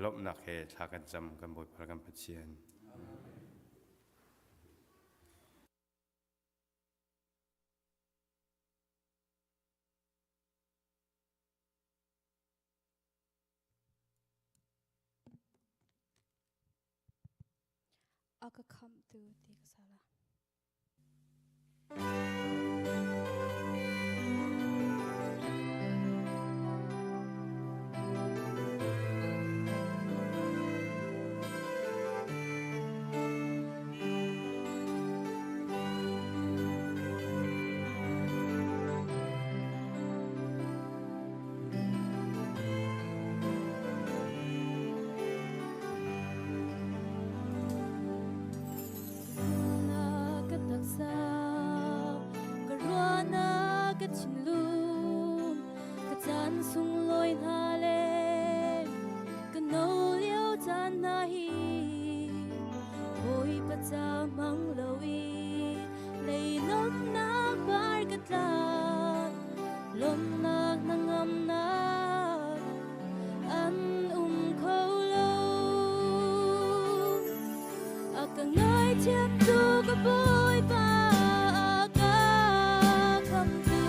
lawmhnak he thla kan cam kan Bawipa kan Pathian. A ka khamhtu ti ka sa la. Ka taksa ka ruahnak ka thinlung ka caan sunglawi hna le ka no lio caan hna hi Bawipa ca hmang lo i leilawmnak par ka tlan lawmnak hnangamnak an um kho lo. A ka ngaithiamtu ka Bawipa, a ka khamtu.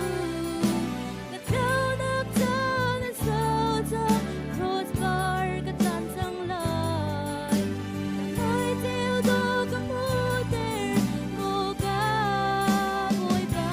Ka tlaunak caan a sau cang, crossbar ka tlan cang lai. Ka hmai ceu dawh ka hmuhter, maw ka Bawipa.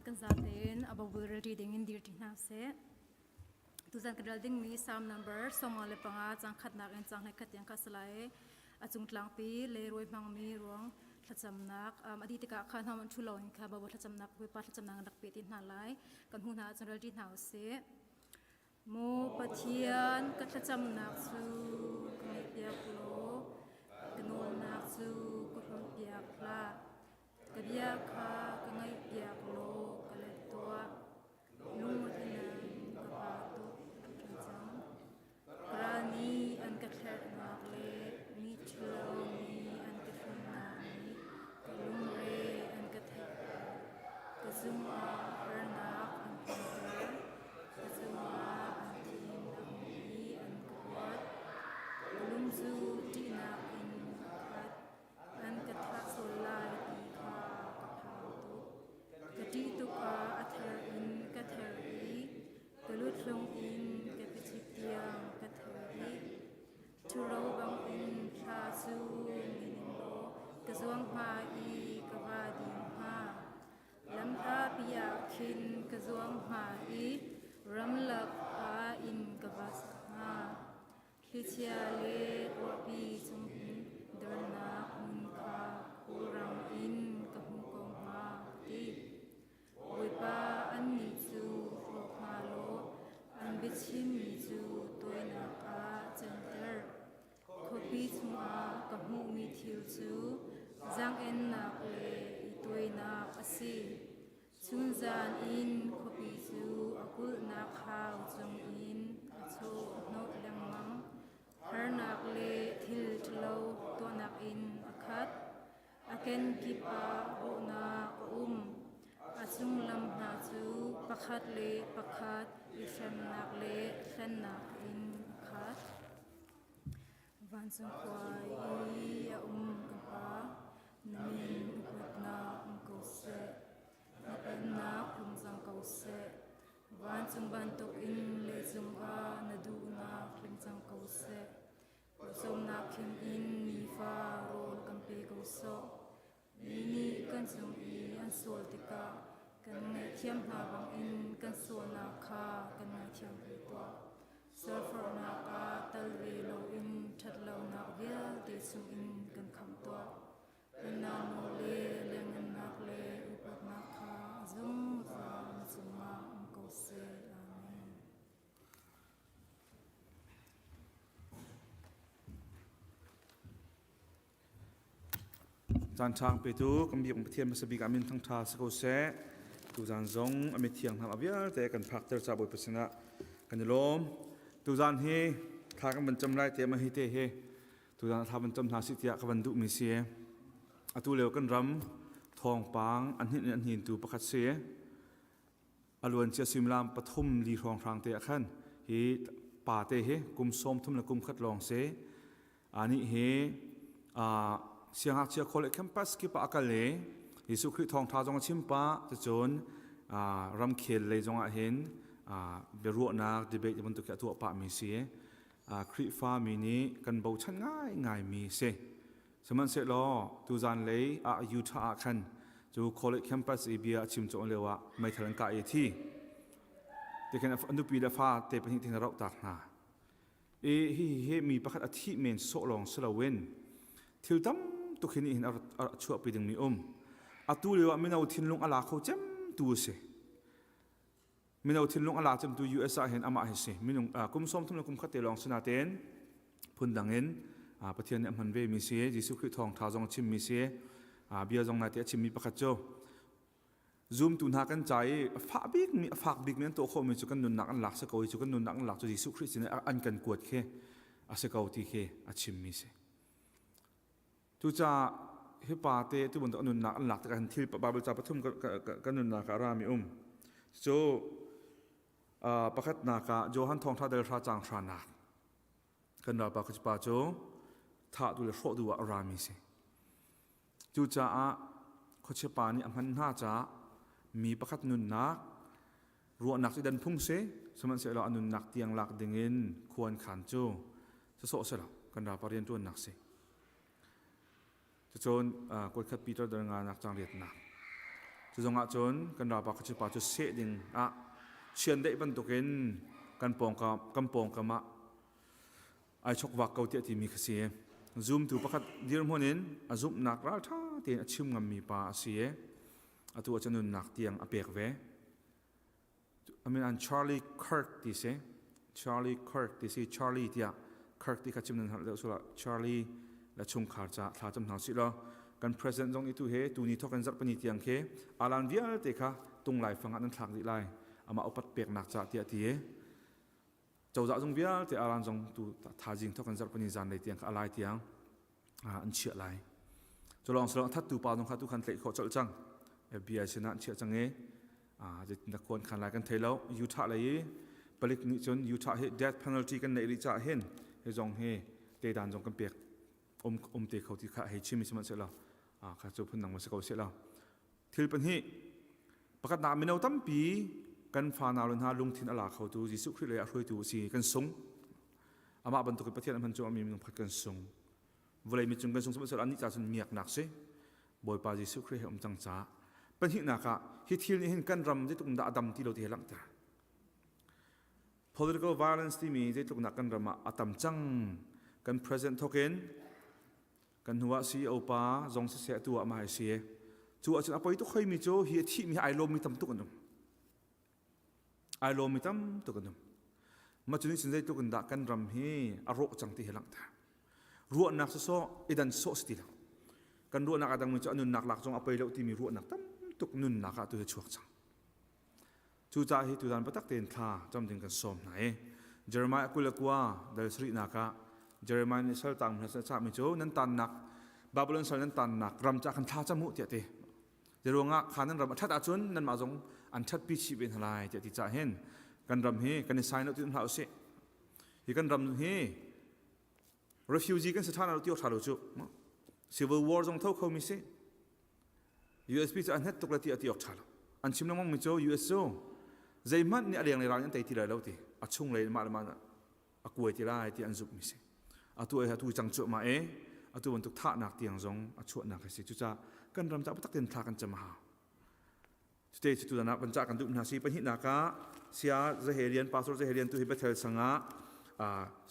Kan zatein a Bible relṭi dingin dirṭi hna seh. Tuzan kan rel dingmi Psalm number 55 caang khatnak in caang hleikhat tiang kha a si lai. A cung tlangpi leirawi hmangmi ruang thlacamnak a dih tikah khan hna ṭhu loin kha Bible thlacamnak Bawipa thlacamnak in rak pe ti hna lai. Kan hmu hna ahcun relṭi hna usih. Maw Pathian, ka thlacamnak cu ka ngaihpiak law ka nawlnak cu ka hlonhpiak hlah. Ka bia kha ka ngaihpiak law ka let tuah. Lungretheihnak ka pa tuk ṭhan cang. Ka ral nih an ka thlerhnak le mi ṭhalo nih an ka hremnak nih ka lungre an ka theihter. Ka cungah harnak an tonter. Ka cungah an thin a hung i an ka huat. Ka lung cu ṭihnak in a khat. An ka thah sual lai ti kha ka phang tuk. Ka ṭih tuk ah a ther in ka ther i ka luthlung in ka kachip tiang ka ther dih. Ṭhuro bangin thla cu ngei ning law ka zuang hnga i ka va din hnga. Lamhlapi ah khin ka zuang hnga i ramlak ah inn ka va sak hnga. Thlichia le ruahpi chungin dornak hmun kha khulrang in ka hmu ko hnga ka ti. Bawipa, annih cu hrawk hna law an biachimmi cu tawinak ah canter. Khuapi chungah ka hmuhmi thil cu zaang-ennak le i tuainak a si. Chunzan in khuapi cu a kulhnak hau cungin a chawhhnawh lengmang. Harnak le thil ṭhalo tuahnak in a khat. A kenkip ah rawhnak a um. A chunglam hna cu pakhat le pakhat i hremnak le hlennak in a khat. Vancung khua i a um kan Pa, na min upatnak um ko seh. Na pennak tlung cang ko seh. Vancung bantukin leicung ah na duhnak tling cang ko seh. Pawcawmnak khim in nifa rawl kan pe ko sawh. Mi nih kan cung i an sual tikah kan ngaihthiam hna bangin kan sualnak kha kan ngaihthiam ve tuah. Sualforhnak ah tal ve loin ṭhatlonak vialte chungin kan khamh tuah. Pennak nawl le lianhngannak le upatnak kha a zungzal na cungah um ko seh. Amen. Caan petu kan biak Pathian hmasa bik ah min thangṭha si ko seh. Tuzaan zong a mithiang hna vialte kan phakter ca Bawipa sinah kan i lawm. Tuzaan hi thla kan van cam lai te ma hi te hi tuzaan thla van cam hna si tiah ka van duhmi si. Atu lio kan ram thawngpang an hnin in an hnintu pakhat si. A luancia suimilam pathum li hrawnghrang te ah khan hi pa te hi kum 30 le kum khat lawng si. Anih hi siangngakchia college campus kip ah a kal i Jesuh Khrih thawngṭha zong a chim pah cucun ramkhel lei zong ah hin biaruahnak debate bantuk hi a tuah pahmi si. Khrihfa mi nih kan bochan ngaingaimi si. Sihmanhsehlaw tuzan lei ah Utah ah khan cu college campus i bia a chim cawh lio ah meithal an kah i a thi. Tikhin a nupi le fa te pahnih tin a roh tak hna. I hi hi mi pakhat a thih men sawh lawng si loin thil tam tuk hi nih hin a chuahpi dingmi um. Atu lio ah mino thinlung a la kho cem tu a si. Mino thinlung a la cem tu US ah hin amah hi si. Minung kum 30 le kum khat te lawng si natein phundang in Pathian nih a hman ve mi si. Jesuh Khrih thawngtha zong a chim mi si. Bia zong nai te a chimmi pakhat cu Zumtu hna kan ca i a fah bikmi a fak bikmi an tuah khawhmi cu kan nunnak an lak si ko i cu kan nunnak an lak cu Jesuh Khrih sin an kan kuat khi a si ko ti khi a chimmi si. Cucaah hi pa te tu bantuk a nunnak an lak tikah hin thil Bible ca pathum kan nunnak ah a rami um. Cu pakhatnak ah Johan thawngtha dal hra cang hranak kan ralpa pa cu thah tu le hrawh tu ah a rami si. Cucaah khuachia pa nih a hman hna caah mi pakhat nunnak ruahnak cu dan phung si sihmanhsehlaw a nunnak tiang lak dingin khuan khan cu sawsawh si lo kan ralpa rianṭuannak si. Cucun kuatkhat Peter dal nga nak cang riatnak. Cu zongah cun kan ralpa khuaci pa cu seh ding ah chiandeih bantukin kan pawngkam kan pawngkam ah ai chokvak ko tiah timi kha si. Zumtu pakhat dirhmun in a zumhnak ralṭha tein a chim ngammi pa a si i atu ah cun nunnak tiang a pek ve. I mean an Charlie Kirk ti si. Charlie Kirk ti si. Charlie tiah Kirk ti kha chim nan hngalh deuh sula Charlie la chungkhar ca thla cam hna sih law kan president zong itu he tuni thok in zarhpini tiang khi alan vialte kha tung lai fang ah nan thlak dih lai amah upat peknak ca tiah ti cozah zung vialte alan zong tu thazing thok in zarhpini zan lei tiang kha alai tiang an chiah lai. Culawng silawng thattu pa zong kha tu khan tlaih khawh colh cang. FBI sinah an chiah cang i zeitin khuan khan lai kan thei lo. Utah lei i palik nih cun Utah hi death penalty kan neih rih caah hin hi zong hi te dan zong kan pek um um te kho ti kha hei chim sihmanhsehlaw kha cu phun dang ma si ko seh lo. Thil pahnih pakhatnak mino tampi kan fanau le hna lungthin a la khotu Jesuh Khrih lei a hruaitu a si kan sung. Amah bantuk in Pathian a hman cu mi minung pakhat kan sung. Vawlei mi cung kan sung sihmanhsehlaw annih ca cun miaknak si. Bawipa Jesuh Khrih he um cang caah. Pahnihnak ah hi thil nih hin kan ram zeitluk in dah a dam ti lo ti he langhter. Political violence timi zeitluk nak kan ram ah a tam cang. Kan president thokin kan hnu ah CEO pa zong siseh atu ah mah hi si. Cu ahcun a poi tuk hoi mi cu hi a thih mi ai lawm mi tam tuk an um. Ai lawm mi tam tuk an um. Mah cu nih cun zeitluk in dah kan ram hi a rawh cang ti hi langhter. Ruahnak sawsawh i dan sawh si ti lo. Kan ruahnak a dangmi cu a nunnak lak zong a poi lo timi ruahnak tam tuk nunnak ah tu hi chuak cang. Cucaah hi tuzan biatak tein thla cam ding kan sawm hna i Jeremiah 29 dal sarihnak ah Jeremiah nih sal tang hna cahmi cu nan tannak Babylon sal nan tannak ram ca khan thla cam u tiah ti. Zeiruangah kha nan ram a ṭhat ahcun nanmah zong an ṭhatpi chih ve hna lai tiah ti cah hin kan ram hi kan i sai lo ti hlah usih. Hi kan ram hi refugee kan si ṭhan lo ti ṭha lo cu. Civil war zong tho kho mi si. USB cu a hnet tuk le ti a ti awk ṭha lo. An chim lengmang mi cu US cu zeihmanh nih a lenglei ral in an tei ti lai lo ti a chunglei mah le mah a kuai ti lai ti an zumh mi si. Atu ai atu cang cuahmah e atu bantuk thahnak tiang zong a chuahnak a si. Cucaah kan ram caah biatak tein thla kan cam a hau. Cute cu tutan ah kan cah kan duh hna si pahnihnak ah sia Zahelian pastor Zahelian tu hi Bethel sangah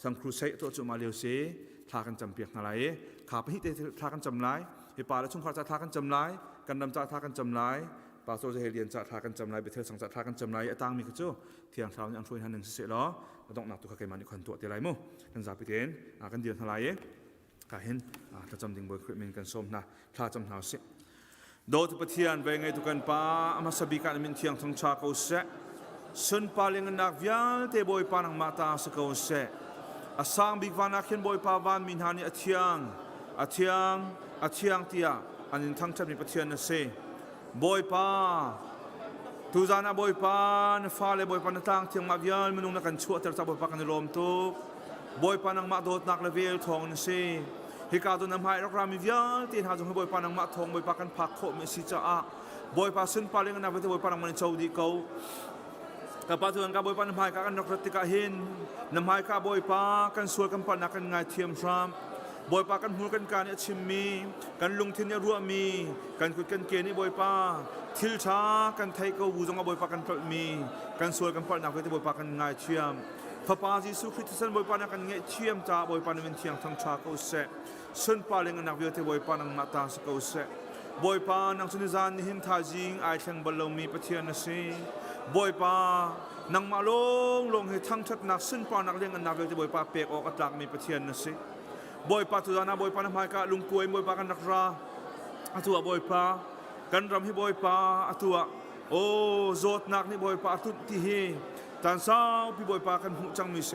sang crusade tuah cuahmah lio si thla kan cam piak hna lai i kha pahnih te thla kan cam lai hi pa le chungkhar ca thla kan cam lai kan ram ca thla kan cam lai pastor Zahelian ca thla kan cam lai Bethel sang ca thla kan cam lai a tangmi kha cu thiang thlarau nih an hruai hna ning siseh law a donghnak tu kha keimah nih khan tuah te lai mu kan zapi tein kan dir hna lai i ka hin thlacam ding Bawi Khrih min kan sawm hna thla cam hna usih Dawtu Pathian ve ngeitu kan pa a hmasa bik ah na min thiang thangṭha ko seh sunpa lengannak vialte Bawipa nangmah ta si ko seh a sang bik van ah khin Bawipa vanmi hna nih a thiang a thiang a thiang tiah an in thangṭhatmi Pathian na si Bawipa tuzan ah Bawipa na fale Bawipa na tlang thiang mah vial minung na kan chuahter ca Bawipa kan i lawm tuk Bawipa nangmah dawtnak le vel thawng na si. Hika cu na hmai rak rami vialte hna zong hi Bawipa nangmah thawng Bawipa kan phak khawhmi a si caah Bawipa sunpar le ngannak vialte Bawipa nangmah nih co dih ko. Ka pa tu ka Bawipa na hmaika kan rak rat tikah hin na hmaika Bawipa kan sual kan palhnak kan ngaithiam hram. Bawipa kan hmur kan ka nih a chimmi kan lungthin nih a ruahmi kan kut kan ke nih Bawipa thil ṭha kan theih ko bu zongah Bawipa kan tlolhmi kan sual kan palhnak vialte Bawipa kan ngaithiam. Fapa Jesuh Khrih thisen Bawipa na kan ngaihthiam caah Bawipa na min thiang thangṭha ko seh. Sunpar le ngannak vialte Bawipa nangmah ta si ko seh. Bawipa nang cu nizan nihin thaizing ai thleng bal lomi Pathian na si. Bawipa nangmah lawnglawng hi thangṭhatnak sunparnak le ngannak vialte Bawipa pek awk a tlakmi Pathian na si. Bawipa tuzan ah Bawipa na hmaika lungkuai Bawipa kan rak ra. Atu ah Bawipa kan ram hi Bawipa atu ah aw zawtnak nih Bawipa a tunh ti hi Caan saupi Bawipa kan hmuh cangmi si.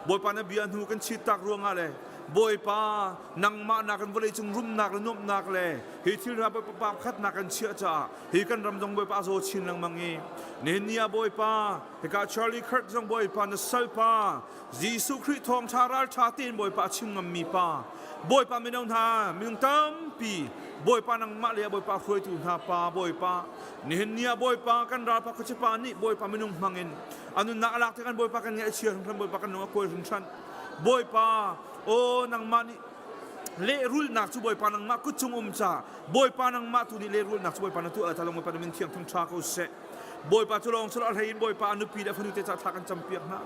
Bawipa na bia hnu kan chit tak ruangah le Bawipa nangmah nak in vawleicung rumnak le nuamhnak le hi thil hna Bawipa pa khatnak kan chiah caah hi kan ram zong Bawipa a zaw chin lengmang i nihin ni ah Bawipa hika Charlie Kirk zong Bawipa na salpa Jesuh Khrih thawngṭha ralṭha tein Bawipa a chim ngammi pa Bawipa mino hna minung tampi Bawipa nangmah le Bawipa hruaitu hna pa Bawipa Nihin ni ah Bawipa kan ralpa khuachipa nih Bawipa minung hmangin a nunnak a lak tikhan Bawipa kan ngaihchia hringhran Bawipa kan lung a kuai hringhran Bawipa aw nangmah nih Lehrulhnak cu Bawipa nangmah kut cung um ca Bawipa nangmah tu nih lehrulhnak cu Bawipa na tuah lai ta Bawipa na min thiang thangṭha ko seh. Bawipa cu lawng silo a hlei in Bawipa a nupi le a fanu te ca thla kan campiak hna.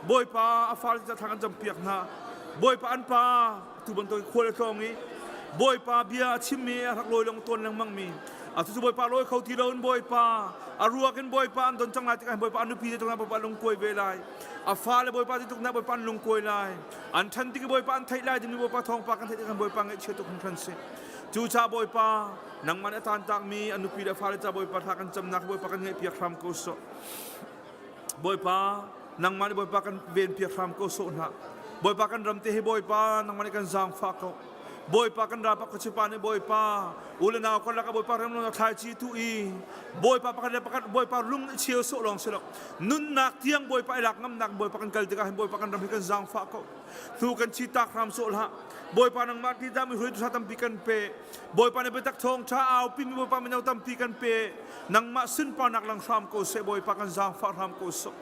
Bawipa a fale ca thla kan campiak hna. Bawipa an pa tu bantuk khual a tlawng i Bawipa bia a chimmi a rak lawi long tawn lengmang mi atu cu Bawipa lawi kho ti loin Bawipa a ruak in Bawipa an don cang lai tikah Bawipa a nupi te tuk Bawipa lungkuai ve lai a fale Bawipa ti tuk na Bawipa an lungkuai lai an ṭhan tik i Bawipa an theih lai dingmi Bawipa thawngpa kan theih tikah Bawipa ngaihchia tuk hringhran si cucaah Bawipa nangmah nih a taantakmi a nupi le a fale ca Bawipa thla kan camnak Bawipa kan ngaihpiak hram ko sawh Bawipa nangmah nih Bawipa kan venpiak hram ko sawh hna Bawipa kan ram te hi Bawipa nangmah nih kan zaangfah ko Bawipa kan ralpak khuachipa nih Bawipa u le nau karlak ah Bawipa remlonak thlaici tu i Bawipa pakhat le pakhat Bawipa lung i cheu sawh lawng si lo nunnak tiang Bawipa i lak ngamnak Bawipa kan kal tikah hin Bawipa kan ram hi kan zaangfah ko hnu kan chi tak hram sawh hlah Bawipa nangmah ti dah mi hruaitu ṭha tampi kan pe Bawipa nih biatak thawng ṭha aupi mi Bawipa mino tampi kan pe nangmah sunparnak lang hram ko seh Bawipa kan zaangfah hram ko sawh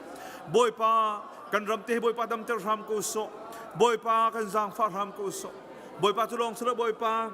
Bawipa kan ram te hi Bawipa damter hram ko sawh Bawipa kan zaangfah hram ko sawh Bawipa cu lawng silo Bawipa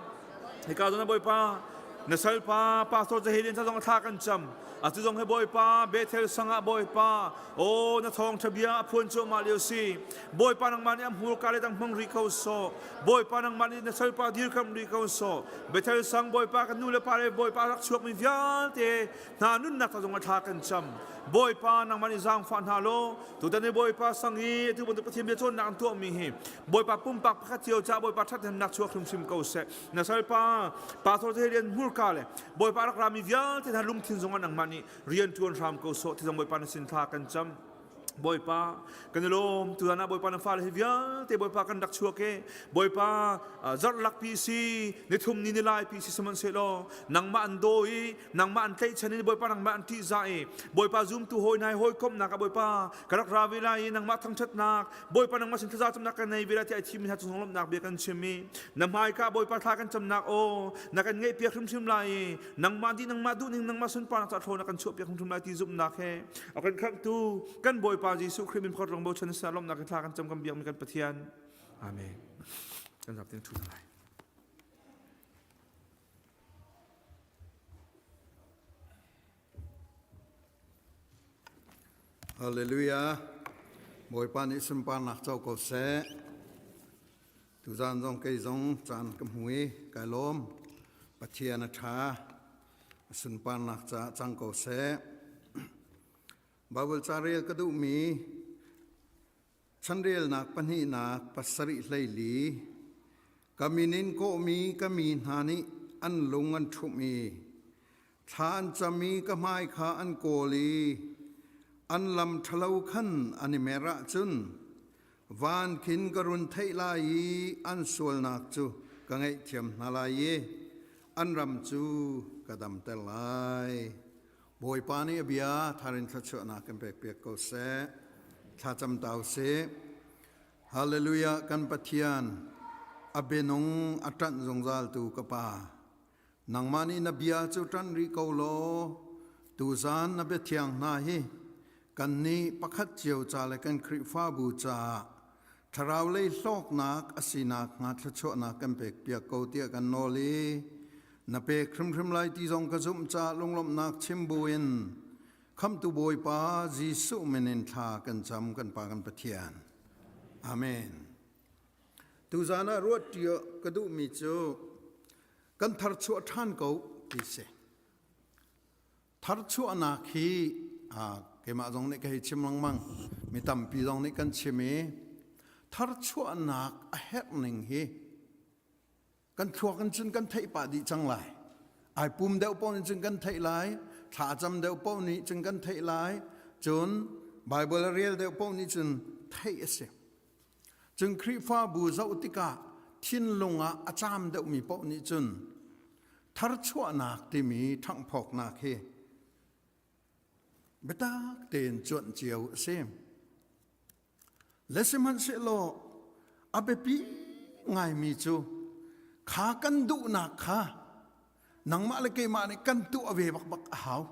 hika zong Bawipa na salpa pastor Zahelian ca zong thla kan cam atu zong he Bawipa Bethel sangah Bawipa o na thawng tha bia a phuan cuahmah lio si Bawipa nangmah nih a hmurka le dang hmang ri ko sawh Bawipa nangmah nih na salpa dirkam ri ko sawh Bethel sang Bawipa kan nu le pa le Bawipa rak chuakmi vialte hna nunnak ca zong ah thla kan cam Bawipa nangmah nih zaangfah hna law tutan i Bawipa sang i atu bantuk Pathian bia cawnnak an tuahmi hi Bawipa pumpak pakhat cio ca Bawipa ṭhathnemnak chuak hrimhrim ko seh na salpa pastor te rian hmurka le Bawipa rak rami vialte hna lungthin zong ah nangmah nih rian ṭuan hram ko sawh ti zong Bawipa na sin thla kan cam Bawipa kan i lawm tutan ah Bawipa na fale hi vialte Bawipa kan rak chuak e Bawipa zarh lakpi si nithum ni ni lai pi si sihmanhsehlaw nangmah an daw i nangmah an tlaihchan i Bawipa nangmah an ṭihzah i Bawipa zumtu hawi hna i hawikomhnak ah Bawipa ka rak ra ve lai i nangmah thangṭhatnak Bawipa nangmah sin thlaza camnak ka nei ve lai tiah ai thimmi hna cung lawmhnak bia kan chim i na hmaika Bawipa thla kan camnak aw na kan ngaihpiak hrimhrim lai i nangmah dih nangmah duhning nangmah sunparnak ca thlaw na kan chuahpiak hrimhrim lai ti zumhnak he a kan khamhtu kan Bawipa Jesuh Khrih min phawt rong bochan sa lawmhnak in thla kan cam kan biakmi kan Pathian Amen kan zap tin thu lai Hallelujah. Bawipa nih sunparnak co ko seh. Tuzan zong kei zong caan ka hmu i kai lawm. Pathian a ṭha. A sunparnak caah cang ko seh. Bible ca rel ka duhmi Chanrelnak pahnihnak pasarih hleili ka min in kawhmi ka mi hna nih an lung an ṭhumh i thla an cam i ka hmai kha an kawl i an lam ṭhalo khan an i mer ahcun van khin ka run theih lai i an sualnak cu ka ngaihthiam hna lai i an ram cu ka damter lai. Bawipa nih a bia tharin thluachuahnak kan pekpiak ko seh. Thlacam ta usih. Hallelujah kan Pathian a bianung a ṭanh zungzaltu ka Pa. Nangmah nih na bia cu ṭanh rih ko law tuzaan na biathiang hna hi kannih pakhat cio ca le kan Khrihfabu caah thlarau lei hlawknak a sinak hnga thluachuahnak kan pekpiak ko tiah kan nawl i na pek hrimhrim lai ti zong ka zumh caah lunglawmhnak chim buin Khamhtu Bawipa Jesuh min in thla kan cam kan Pa kan Pathian. Amen. Tuzaan ah ruat ṭi ka duhmi cu kan tharchuah ṭhan ko ti si. Tharchuahnak hi keimah zong nih ka hei chim lengmang mi tampi zong nih kan chim i tharchuahnak a herh ning hi kan thluak in cun kan theih pah dih cang lai ai pum deuh paoh nih cun kan theih lai thlacam deuh paoh nih cun kan theih lai cun Bible a rel deuh paoh nih cun theih a si cun Khrihfabu zoh tikah thinlung ah a caam deuhmi paoh nih cun tharchuahnak timi ṭhanghphawknak hi biatak tein cuanh cio a si. Le sihmanhsehlaw a biapi ngaimi cu kha kan duhnak kha nangmah le keimah nih kan tuah ve bakbak a hau.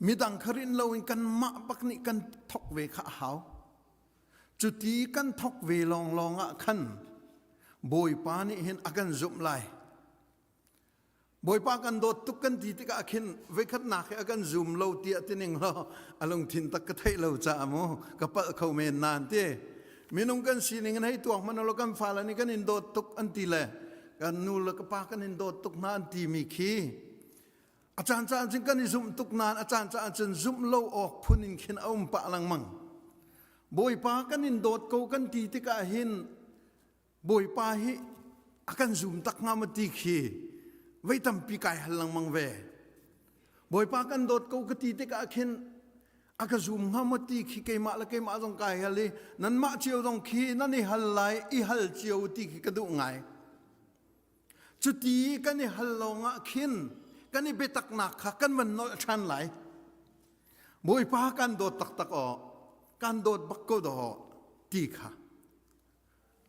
Midang kha rin loin kanmah bak nih kan thok ve kha a hau. Cuti kan thok ve lawnglawng ah khan Bawipa nih hin a kan zumh lai. Bawipa kan dawt tuk kan ti tikah khin voikhatnak hi a kan zum lo tiah tining law a lungthin tak ka theih lo caah mu ka palh kho men nan ti. Minung kan sining in hei tuak hmanh lo kan fale nih kan in dawt tuk an ti le kan nu le ka pa kan in dawt tuk hna an ti mi khi a caan caan cun kan i zumh tuk nain a caan caan cun zumh lo awk phun in khin a um pah lengmang. Bawipa kan in dawt ko kan ti tikah hin Bawipa hi a kan zum tak hnga maw ti khi voi tampi kai hal lengmang ve. Bawipa kan dawt ko ka ti tikah khin a ka zum hnga maw ti khi keimah le keimah zong kai hal i nanmah cio zong khi nan i hal lai i hal cio ti khi ka duh ngai. Cuti kan i hal lawngah khin kan i biataknak kha kan van nolh ṭhan lai. Bawipa kan dawt taktak aw, kan dawt bak ko daw ti kha.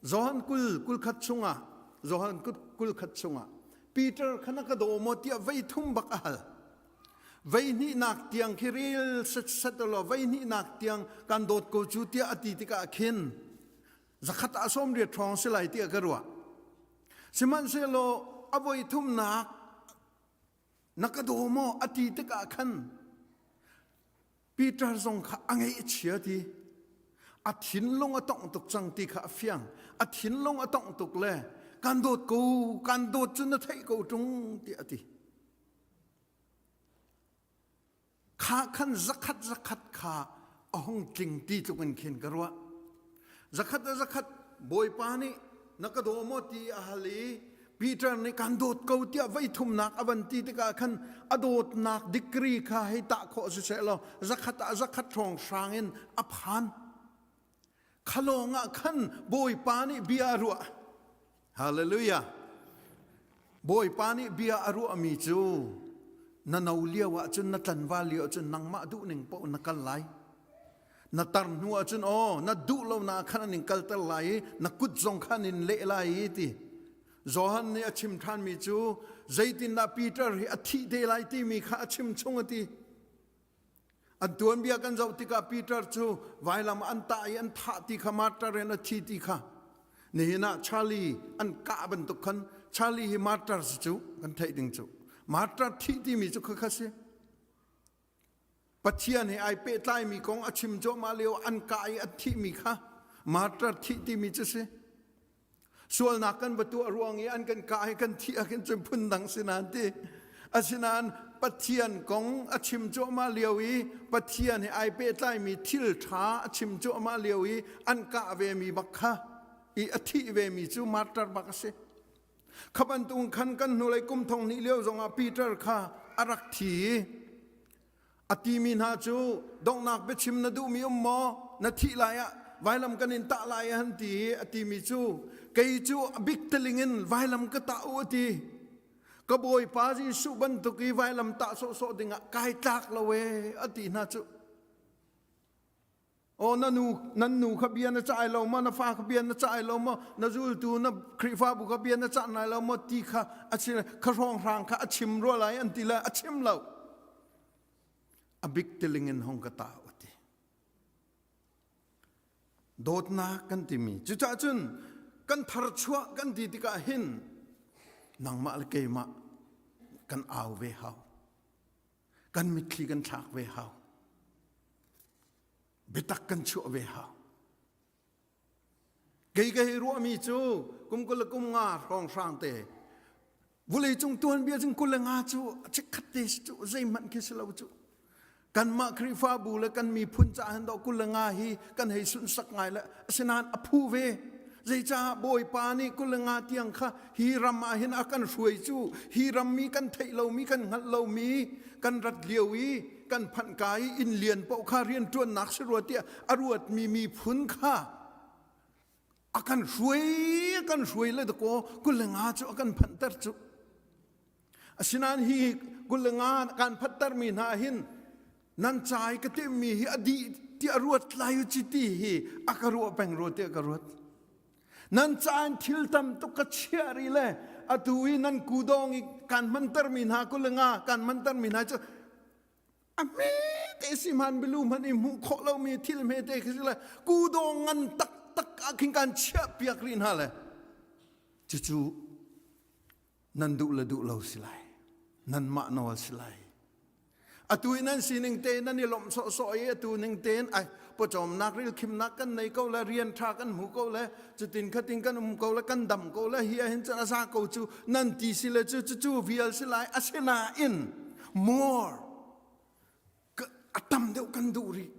Johan 20 kul khat chungah Johan 20 khat chungah Peter kha na ka daw maw tiah vei thum bak a hal. Vei hnihnak tiang khi rel set set law vei hnihnak tiang kan dawt ko cu tiah a ti tikah khin zakhat ah 80 ṭhawng si lai tiah ka ruah. Sihmanhsehlaw a voi thumnak na ka daw maw a ti tikah khan Peter zong kha a ngaih a chia ti a thinlung a tongh tuk cang ti kha a fiang a thinlung a tongh tuk le kan dawt ko kan dawt cu na theih ko ṭung tiah a ti kha khan zakhat zakhat kha a hung tling ti tluk in khin ka ruah zakhat a zakhat bawipa nih na ka daw maw ti a hal i Peter nih kan dawt ko tiah voi thumnak a van ti tikah khan a dawtnak degree kha hei tah khawh si seh law zakhat ah zakhat hrawng hrang in a phan khalawng ah khan bawipa nih bia a ruah hallelujah bawipa nih bia a ruahmi cu na no lio ah cun na tlanval lio ah cun nangmah duh ning paoh na kal lai na tar hnu ah cun aw na duh lo na khan an in kalter lai i na kut zong khan in leh lai i ti Johan nih a chim ṭhanmi cu zeitindah Peter hi a thih te lai timi kha a chim chung a ti an tuanbia kan zoh tikah Peter cu vailam an tah i an thah ti kha martyr in a thi ti kha nihin ah Charlie an kah bantuk khan Charlie hi martyr si cu kan theih ding cu martyr thih timi cu khakha si Pathian he ai pehtlaimi kong a chim cuahmah lio an kah i a thihmi kha martyr thih timi cu si. Sualnak kan va tuah ruang i an kan kah i kan thih ahkhin cun phundang si nain ti. Asinain Pathian kong a chim cuahmah lio i Pathian he ai pehtlaimi thil ṭha a chim cuahmah lio i an kah vemi bak kha i a thih vemi cu martyr bak a si. Kha bantuk khan kan hnulei kum thong hnih lio zongah Peter kha a rak thi i a timi hna cu donghnak biachim na duhmi um maw na thih lai ah vailam kan in tah lai an ti i a timi cu kei cu a bik teling in vailam ka tah u a ti ka bawipa Jesuh bantuk i vailam tah sawhsawh dingah kai tlak lo ee a ti hna cu Aw na nu nan nu kha bia na cah lo maw na fa kha bia na cah lo maw na zultu na Khrihfabu kha bia na cah lai lo maw ti kha a chim kha hrawnghrang kha a chim rua lai an ti le a chim lo a bik tiling in hong ka ta u ti dawtnak kan timi cucaah cun kan tharchuah kan ti tikah hin nangmah le keimah kan au ve hau kan mitthli kan thlak ve hau biatak kan chuah ve hau kei ka hei ruahmi cu kum 20 le kum nga hrawng hrang te vulei cung tuanbia cun 25 cu chikkhat te cu zeihmanh khi si lo cu kanmah Khrihfabu le kan miphun caah hin dawh 25 hi kan hei sunhsak ngai le asinain a phu ve Zeicah Bawipa nih 25 tiang kha hi ram ah hin a kan hruai cu hi ram mi kan theih lomi kan hngalh lomi kan rat lio i kan phanh ka i inn lian paoh kha rianṭuannak si rua tiah a ruatmi miphun kha a kan hruai a kan hruai le dakaw 25 cu a kan phanhter cu Asinain hi 25 kan phattermi hna hin nan ca i ka timhmi hi a dih tiah ruat lai u ci ti hi a ka ruah peng rua tiah ka ruat. Nan ca in thil tam tuk ka chiah rih le atu i nan kudawng i kan hmantermi hna 25 kan hmantermi hna cu a hmete si hman bilu hmanh i hmuh khawh lomi thil hmete khi si le kudawng ngan taktak ah khin kan chiah piak rih hna le. Cucu nan duh le duh lo si lai. Nanmah nawl si lai. Atu i nan sining te nan i lawmh sawhsawh i atu ning tein ai pawcawmnak rilkhimnak kan nei ko le rian ṭha kan hmu ko le cutin khatin kan um ko le kan dam ko le hi ahhin cun a za ko cu nan ti si le cu cucu vial si lai asinain more a tam deuh kan duh rih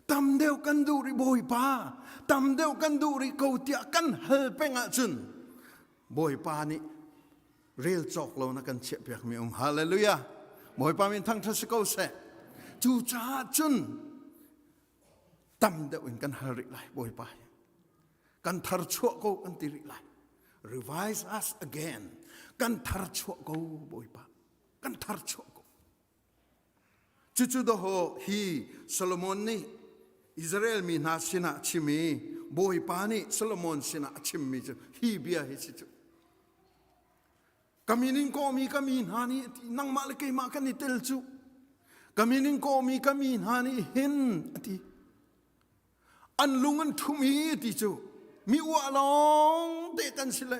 tam deuh kan duh rih bawipa tam deuh kan duh rih ko tiah kan hal peng ahcun bawipa nih rel cawk lo na kan chiah piak mi um hallelujah bawipa min thangthat si ko seh cu caah cun tam deuh in kan hal rih lai bawipa kan thar chuah ko kan ti rih lai revise us again kan thar chuah ko bawipa kan thar chuah ko Cucu dawhawh hi Solomon nih Israel mi hna sinah chim i Bawipa nih Solomon sinah a chimmi cu hi bia hi si cu. Ka min in kawhmi ka mi hna nih a ti nangmah le keimah kan i tel cu. Ka min in kawhmi ka mi hna nih hin a ti. An lung an ṭhum i ti cu mi uah lawng te kan si le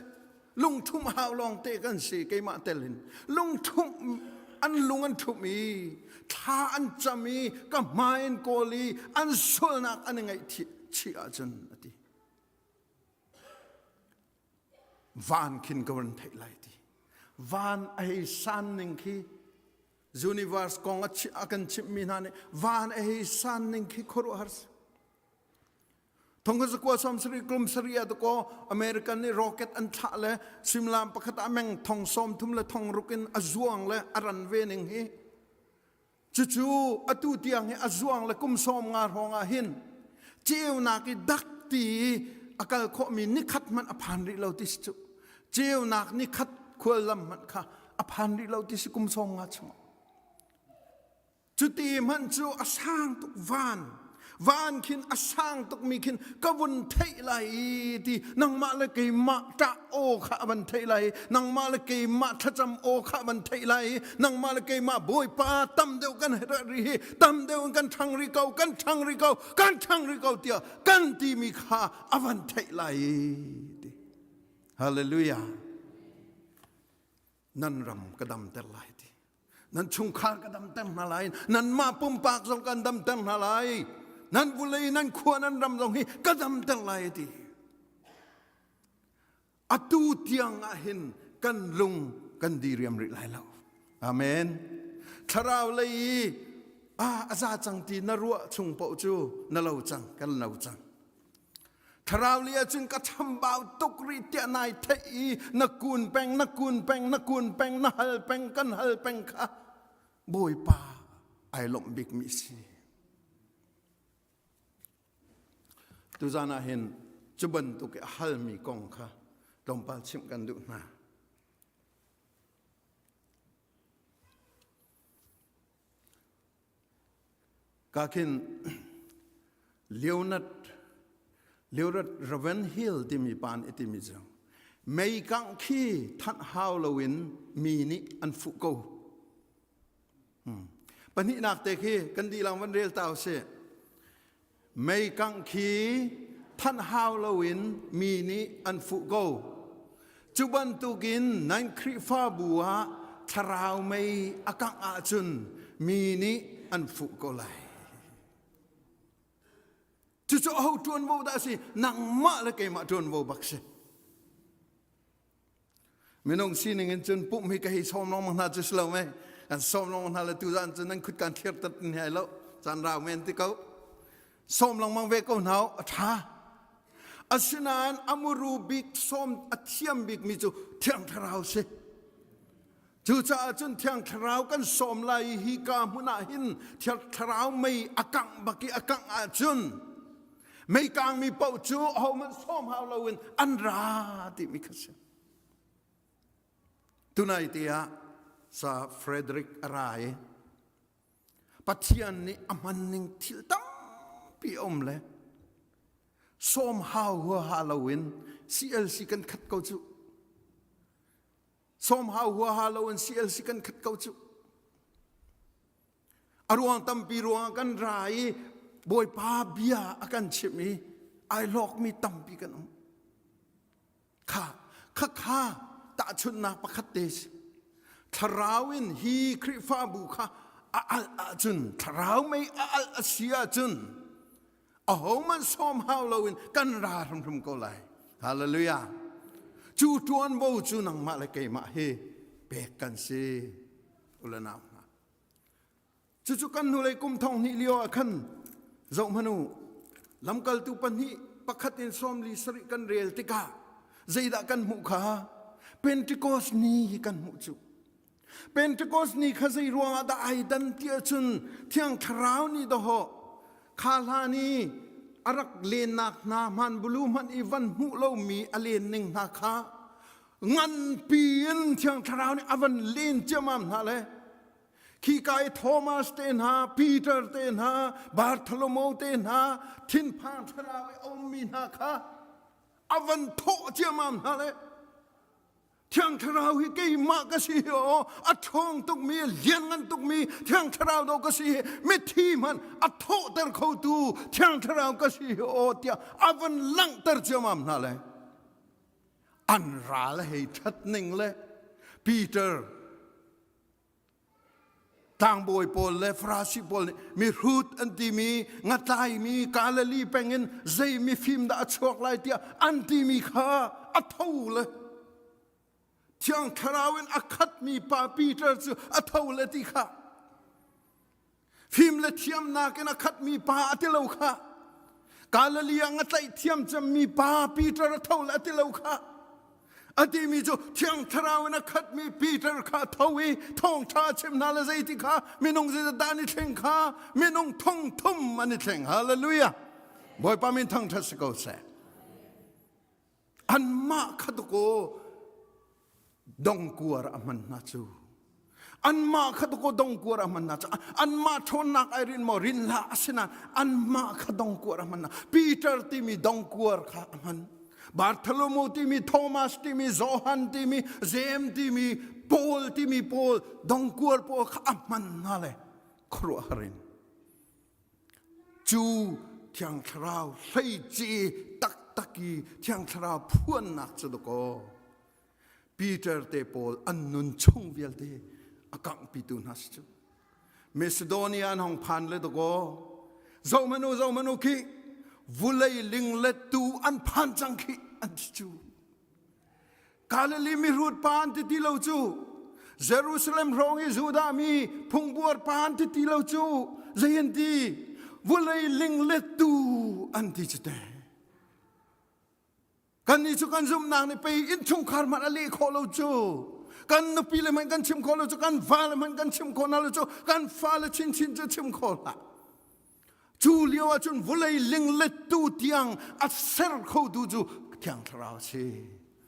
lungṭhumh hau lawng te kan si keimah tel in lungṭhumh an lung an ṭhumh i thla an cam i ka hmai in kawl i an sualnak an i ngaihchih chih ahcun a ti van khin ka van theih lai ti van a hei san ning khi Universe kong a kan chimhmi hna nih van a hei san ning khi khuaruahhar si. Thong ka zakua som sari kum sari ah ko American nih rocket an thlah le suimilam pakhat ah meng thong som thum le thong ruk in a zuang le a ran ve ning hi cucu atu tiang hi a zuang le kum som nga hrawng ah hin ceunak i dak ti a kal khawhmi nikhat hmanh a phan rih lo ti si cu ceunak nikhat khuallam hmanh kha a phan rih lo ti si kum sawm nga chung cuti hmanh cu a sang tuk van van khin a sang tuk mi khin ka vun theih lai i ti nangmah le keimah ṭah aw kha a van theih lai i nangmah le keimah thlacam aw kha a van theih lai i nangmah le keimah bawipa tam deuh kan herh rih hi tam deuh in kan ṭhang rih ko kan ṭhang rih ko kan ṭhang rih ko tiah kan timi kha a van theih lai i ti hallelujah Nan ram ka damter lai ti. Nan chungkhar ka damter hna lai. Nanmah pumpak zong kan damter hna lai. Nan vulei, nan khua, nan ram zong hi ka damter lai ti. Atu tiang ah hin kan lung kan diriam rih lai lo. Amen. Thlarau lei i ah a za cang ti na ruah chung paoh cu na lo cang, kan lo cang. Thlarau li ahcun ka chambau tuk rih tiah nai theih i na kun peng, na kun peng, na kun peng, na hal peng, kan hal peng kha Bawipa ai lawmh bikmi si. Tuzan ah hin cu bantuk i a halmi kong kha tlawmpal chimh kan duh hna. Ka khin Leonard Leonard Ravenhill timi pa nih a timi cu mei kangh khi thanh hau loin mi nih an fuh ko. Hmm. Pahnihnak te khi kan dilang van rel ta usih. Mei kangh khi thanh hau loin mi nih an fuh ko. Cu bantukin nan Khrihfabu ah thlarau mei a kangh ahcun mi nih an fuh ko lai. Cucu aho ṭuanvo dah a si? Nangmah le keimah ṭuanvo bak si. Minung sining in cun pumh hi ka hei sawm lengmang hna cu si lo mei. Kan sawm lengmang hna le tuzaan cu nan khut kan thlir tat ni hai lo. Caan rau men ti ko. Sawm lengmang ve ko hna a ṭha. Asinain amuru bik sawm a thiam bik mi cu Thiang Thlarau si. Cucaah cun Thiang Thlarau kan sawm lai i hi ka hmun ah hin Thiang Thlarau mei a kangh bak i a kangh ahcun mei kangmi paoh cu ahohmanh sawm hau loin an ra timi kha si. Tunai te ah Sir Frederick a ra i Pathian nih a hman ning thil tampi a um le sawm hau huaha loin CLC kan khat ko cu. Sawm hau huaha loin CLC kan khat ko cu. A ruang tampi ruangah kan ra i Bawipa bia a kan chimh i ai hlawkmi tampi kan um. Kha. Khakha tahchunhnak pakhat te si. Thlarau in hi Khrihfabu kha a alh ahcun, thlarau mei a alh a si ahcun, ahohmanh sawm hau loin kan ra hrimhrim ko lai. Hallelujah. Cu ṭuanvo cu nangmah le keimah hi pek kan si. Ule nau hna. Cucu kan hnulei kum thong hnih lio ah khan zoh hmanh u, lamkaltu pahnih pakhat in sawmli sarih kan rel tikah zeidah kan hmuh kha Pentecost ni hi kan hmuh cu. Pentecost ni kha zei ruangah dah ai dan ti ahcun Thiang Thlarau nih dawhawh kha hlan i a rak lennak hna hman bulu hmanh i van hmuh lomi a len ning hna kha nganpi in Thiang Thlarau nih a van len ciammam hna le Khika i Thomas te hna, Peter te hna, Bartholomew te hna, thinphang thlarau i a ummi hna kha a van thawh ciammam hna le Thiang Thlarau hi keimah ka si hi aw a ṭhawng tukmi lianngan tukmi Thiang Thlarau do ka si hi mithi hmanh a thawhter khotu Thiang Thlarau ka si hi aw tiah a van langhter ciammam hna le an ral hei ṭhat ning le Peter Tlangbawi pawl le Farasi pawl nih mihrut an timi ngatlaimi Galilee peng in zei mifim dah a chuak lai tiah an timi kha a tho le Thiang Thlarau in a khatmi pa Peter cu a tho le ti kha fim le thiamnak in a khatmi pa a ti lo kha Galilee ah ngatlaih thiam cemmi pa Peter a tho le a ti lo kha a timi cu Thiang Thlarau in a khatmi Peter kha tho i thawngṭha chim hna le zeiti kha minung zeidah an i thleng kha minung thong thum an i thleng hallelujah Bawipa min thangṭhat si ko seh anmah kha dakaw dongkuar a hman hna cu anmah kha dakaw dongkuar a hman hna cu anmah ṭhawnnak ai rin maw rin hlah asinain anmah kha dongkuar a hman hna Peter timi dongkuar kha a hman Bartholomew timi Thomas timi Johan timi James timi Paul timi pawl dongkuar pawl kha a hman hna le khuaruahhar in Cu Thiang Thlarau hleice taktak i Thiang Thlarau phuannak cu dakaw Peter te pawl an nun chung vialte a kanghpitu hna si cu. Macedonia an hong phan le dakaw zohmanu zohmanu khi vulei linglettu an phan cang khi an ti cu. Galilee mihrut pa an ti ti lo cu Jerusalem hrawng i Judah mi phungbuar pa an ti ti lo cu zei an ti vulei linglettu an ti cu te kannih cu kan zumhnak nih pei innchungkhar hmanh a leh khawh lo cu kan nupi le hmanh kan chim khawh lo cu kan vale hmanh kan chim khawh hna lo cu kan fale chinchin cu chim khawh hlah Cu lio ahcun vawlei linglettu tiang a ser khotu cu Thiang Thlarau a si.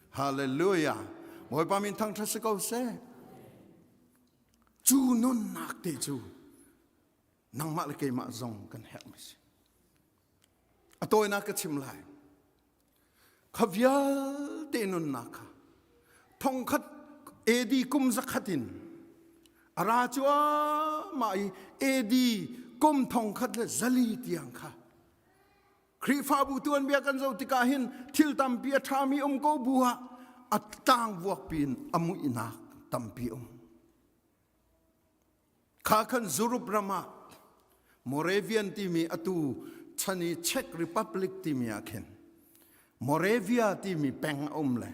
Hallelujah. Bawipa min thangṭhat si ko seh. Cu nunnak te cu nangmah le keimah zong kan herhmi si. A tawinak ka chim lai. Kha vialte nunnak kha thongkhat AD kum zakhat in a ra cuahmah i AD kum thongkhat le zali tiang kha Khrihfabu tuanbia kan zoh tikah hin thil tampi a ṭhami um ko bu ah a tlangvuak piin a muihnak tampi um. Kha khan Europe ram ah Moravian timi atu chan i Czech Republic timi ah khin Moravia timi peng a um le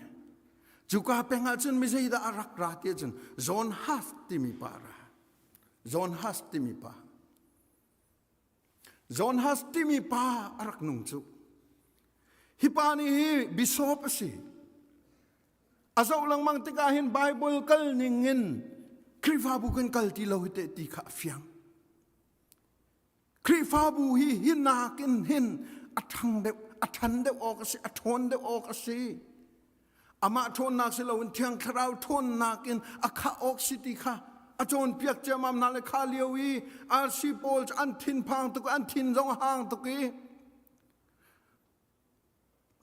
cuka peng ah cun mi zeidah a rak ra ti ahcun John Huss timi pa a ra. John Huss timi pa. John Huss timi pa a rak nung cu. Hi pa nih hi bishop a si. A zoh lengmang tikah hin Bible kal ning in Khrihfabu kan kal ti lo hi te ti kha a fiang. Khrihfabu hi hi nakin hin a ṭhang deuh, a ṭhan deuh awk a si, a ṭhawn deuh awk a si. Amah ṭhawnnak si loin Thiang Thlarau ṭhawnnak in a khah awk si ti kha a cawnpiak ciammam hna le kha lio i RC pawl cu an thinphang tuk an thin zong a hang tuk i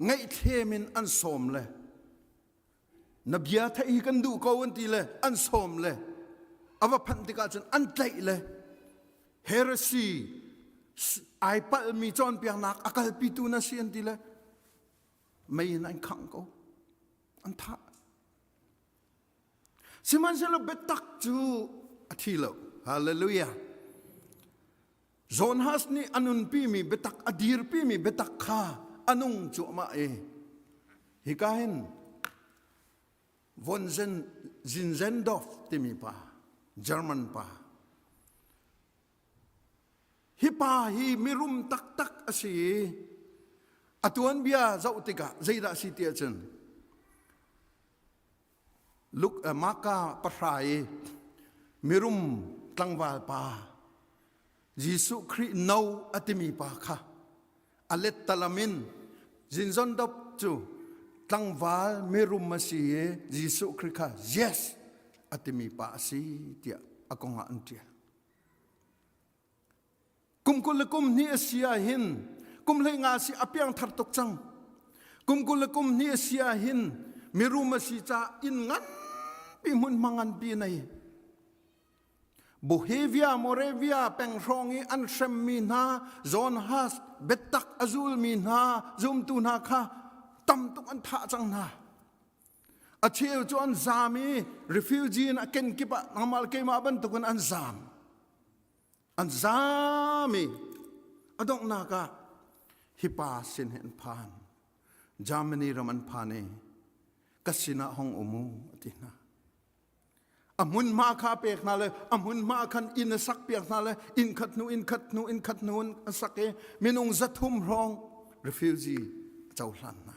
ngaihthlem in an sawm le na bia theih hi kan duh ko an ti le an sawm le a va phanh tikah cun an tlaih le heresy ai palhmi cawnpiaknak a kalpitu na si an ti le mei in an khangh ko. An thah. Sihmanhsehlaw biatak cu a thi lo. Hallelujah. John Hus nih a nunpimi biatak a dirpimi biatak kha a nung cuahmah i hika hin von Zinzendorf timi pa German pa hi pa hi mirum taktak a si i a tuanbia zoh tikah zeidah a si ti ahcun Luk Maka pahra i mirum tlangval pa Jesuh Khrih no a timi pa kha a lettalam in Zinzondop cu tlangval mirum a si i Jesuh Khrih kha yes a timi pa a si tiah a kong ah an ṭial. Kum 20 le kum hnih a si ah hin kum 15 si a piangthar tuk cang. Kum 20 le kum hnih a si ah hin mirum a si caah inn nganpi hmunhma nganpi nei. Bohemia Moravia peng hrawng i an hremmi hna John Hus biatak a zulmi hna zumtu hna kha tam tuk an thah cang hna. A cheu cu an zaam i refugee in a kenkip ah nangmah le keimah bantukin an zaam. An zaam i a donghnak ah hi pa sin hi an phan. Germany ram an phan i ka sinah hong um u a ti hna. A hmunhma kha a pek hna le a hmunhma khan inn a sak piak hna le inn khat hnu inn khat hnu inn khat hnu a sak i minung 300 hrawng refugee a cohlan hna.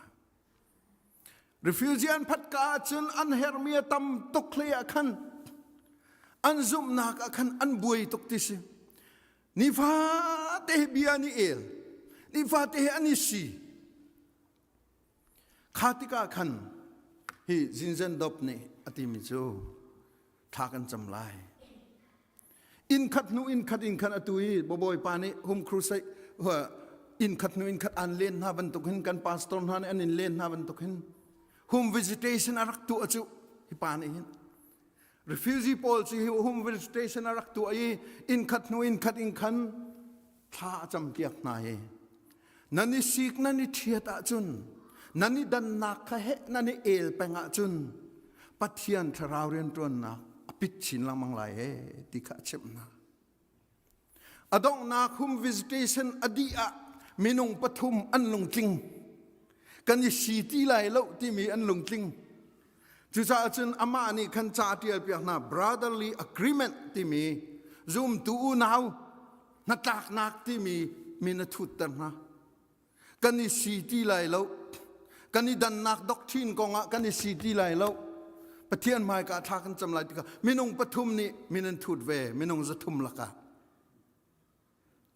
Refugee an phat ka ahcun an herhmi a tam tuk hlei ah khan an zumhnak ah khan an buai tuk ti si. Nifate hi bia an i el. Nifate hi an i si. Kha tikah khan hi Zinzendorf nih a timi cu thla kan cam lai. Inn khat hnu inn khat in khan atu i Bawipa nih home crusade inn khat hnu inn khat an len hna bantuk hin kan pastor hna nih an in len hna bantuk hin home visitation a rak tuah cu hi pa nih hin refugee pawl cu hi home visitation a rak tuah i inn khat hnu inn khat in khan thla a campiak hna hi nan i sik nan i ṭhiat ahcun nan i dannak kha heh nan i el peng ahcun Pathian thlarau rianṭuannak a pit chin lengmang lai he ti kha a chimh hna. A donghnak home visitation a dih ah minung pathum an lungtling. Kan i si ti lai lo timi an lungtling. Cucaah cun amah nih khan ca ṭial piak hna brotherly agreement timi zumtu unau hnatlaknak timi min a thutter hna. Kan i si ti lai lo. Kan i dannak doctrine kongah kan i si ti lai lo. Pathian hmaika thla kan cam lai tikah minung pathum nih min an thut ve, minung 300 lakah.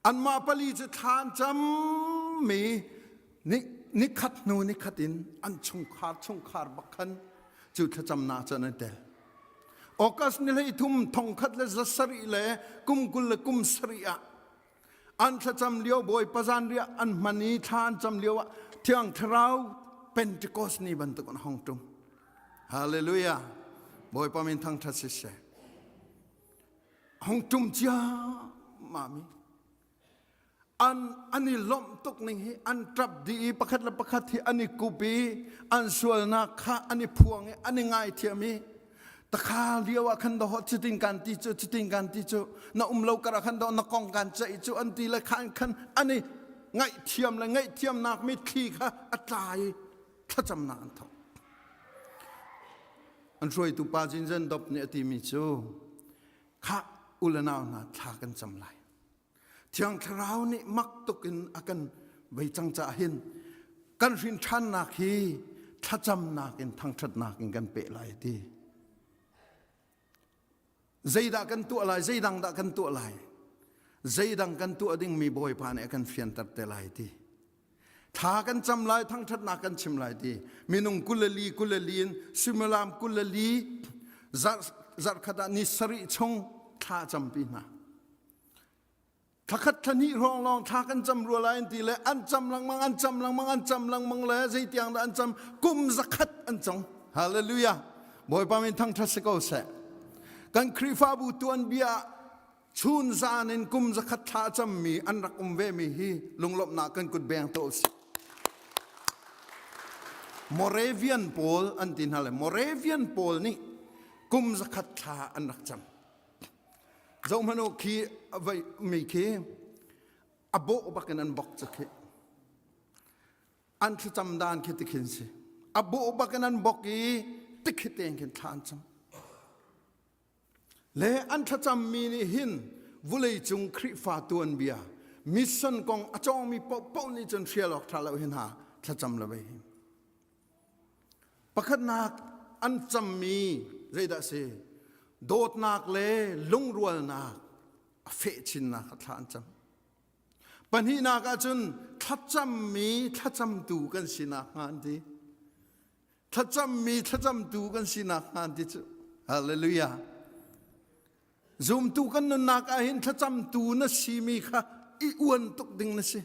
Anmah pali cu thla an cammi nikhat hnu nikhat in an chungkhar chungkhar bak khan cu thlacamnak cun an tel. August ni 13 1770 ah an thlacam lio Bawipa zanriah an hman i thla an cam lio ah Thiang Thlarau Pentecost ni bantuk an hong ṭum. Hallelujah. Bawipa min thangṭhat siseh. Hong ṭum ciammam i an an i lawmh tuk ning hi an ṭap dih i pakhat le pakhat hi an i kup i an sualnak kha an i phuang i an i ngaithiam i takha lio ah khan dawh cutin kan ti cu cutin kan ti cu na um lo kar ah khan dawh na kong kan ceih cu an ti le khan khan an i ngaihthiam le ngaihthiamnak mitthli kha a tla i thlacamnak an thawk an hruaitu pa Jinzen Dop nih a timi cu khah u le nau hna thla kan cam lai Thiang Thlarau nih mak tuk in a kan vei cang caah hin kan hrin ṭhannak hi thlacamnak in thangṭhatnak in kan peh lai ti. Zeidah kan tuah lai, zeidang dah kan tuah lai, zeidang kan tuah dingmi Bawipa nih a kan fianter te lai ti. Thla kan cam lai, thangṭhatnak kan chim lai ti. Minung 24 24 in suimilam 24 zarh khat ah ni sarih chung thla campi hna. Thlakhat thlahnih hrawng lawng thla kan cam rua lai an ti le an cam lengmang an cam lengmang an cam lengmang le zeitiang dah an cam kum 100 an cong hallelujah Bawipa min thangṭhat si ko seh kan Khrihfabu tuanbia chun zan in kum 100 thla cammi an rak um ve mi hi lunglawmhnak kan kut beng to si. Moravian pawl an ti hna le Moravian pawl nih kum zakhat thla an rak cam. Zohhmanh u khi vai mi khi a bawh bakin an bok cu khi. An thlacam dan khi tikhin si. A bawh bakin an bok i tikhi tein khin thla an cam. Le an thlacammi nih hin vuleicung Khrihfa tuanbia mission kong a cawngmi paohpaoh nih cun hrial awk ṭha lo hi hna thlacam lo ve hi. Pakhatnak an cammi zeidah si? Dawtnak le lungrualnak a feh chinnak a thla an cam. Pahnihnak ahcun thlacammi thlacamtu kan sinak hnga an ti. Thlacammi thlacamtu kan sinak hnga an ti cu. Hallelujah. Zumtu kan nunnak ah hin thlacamtu na simi kha i uan tuk ding na si.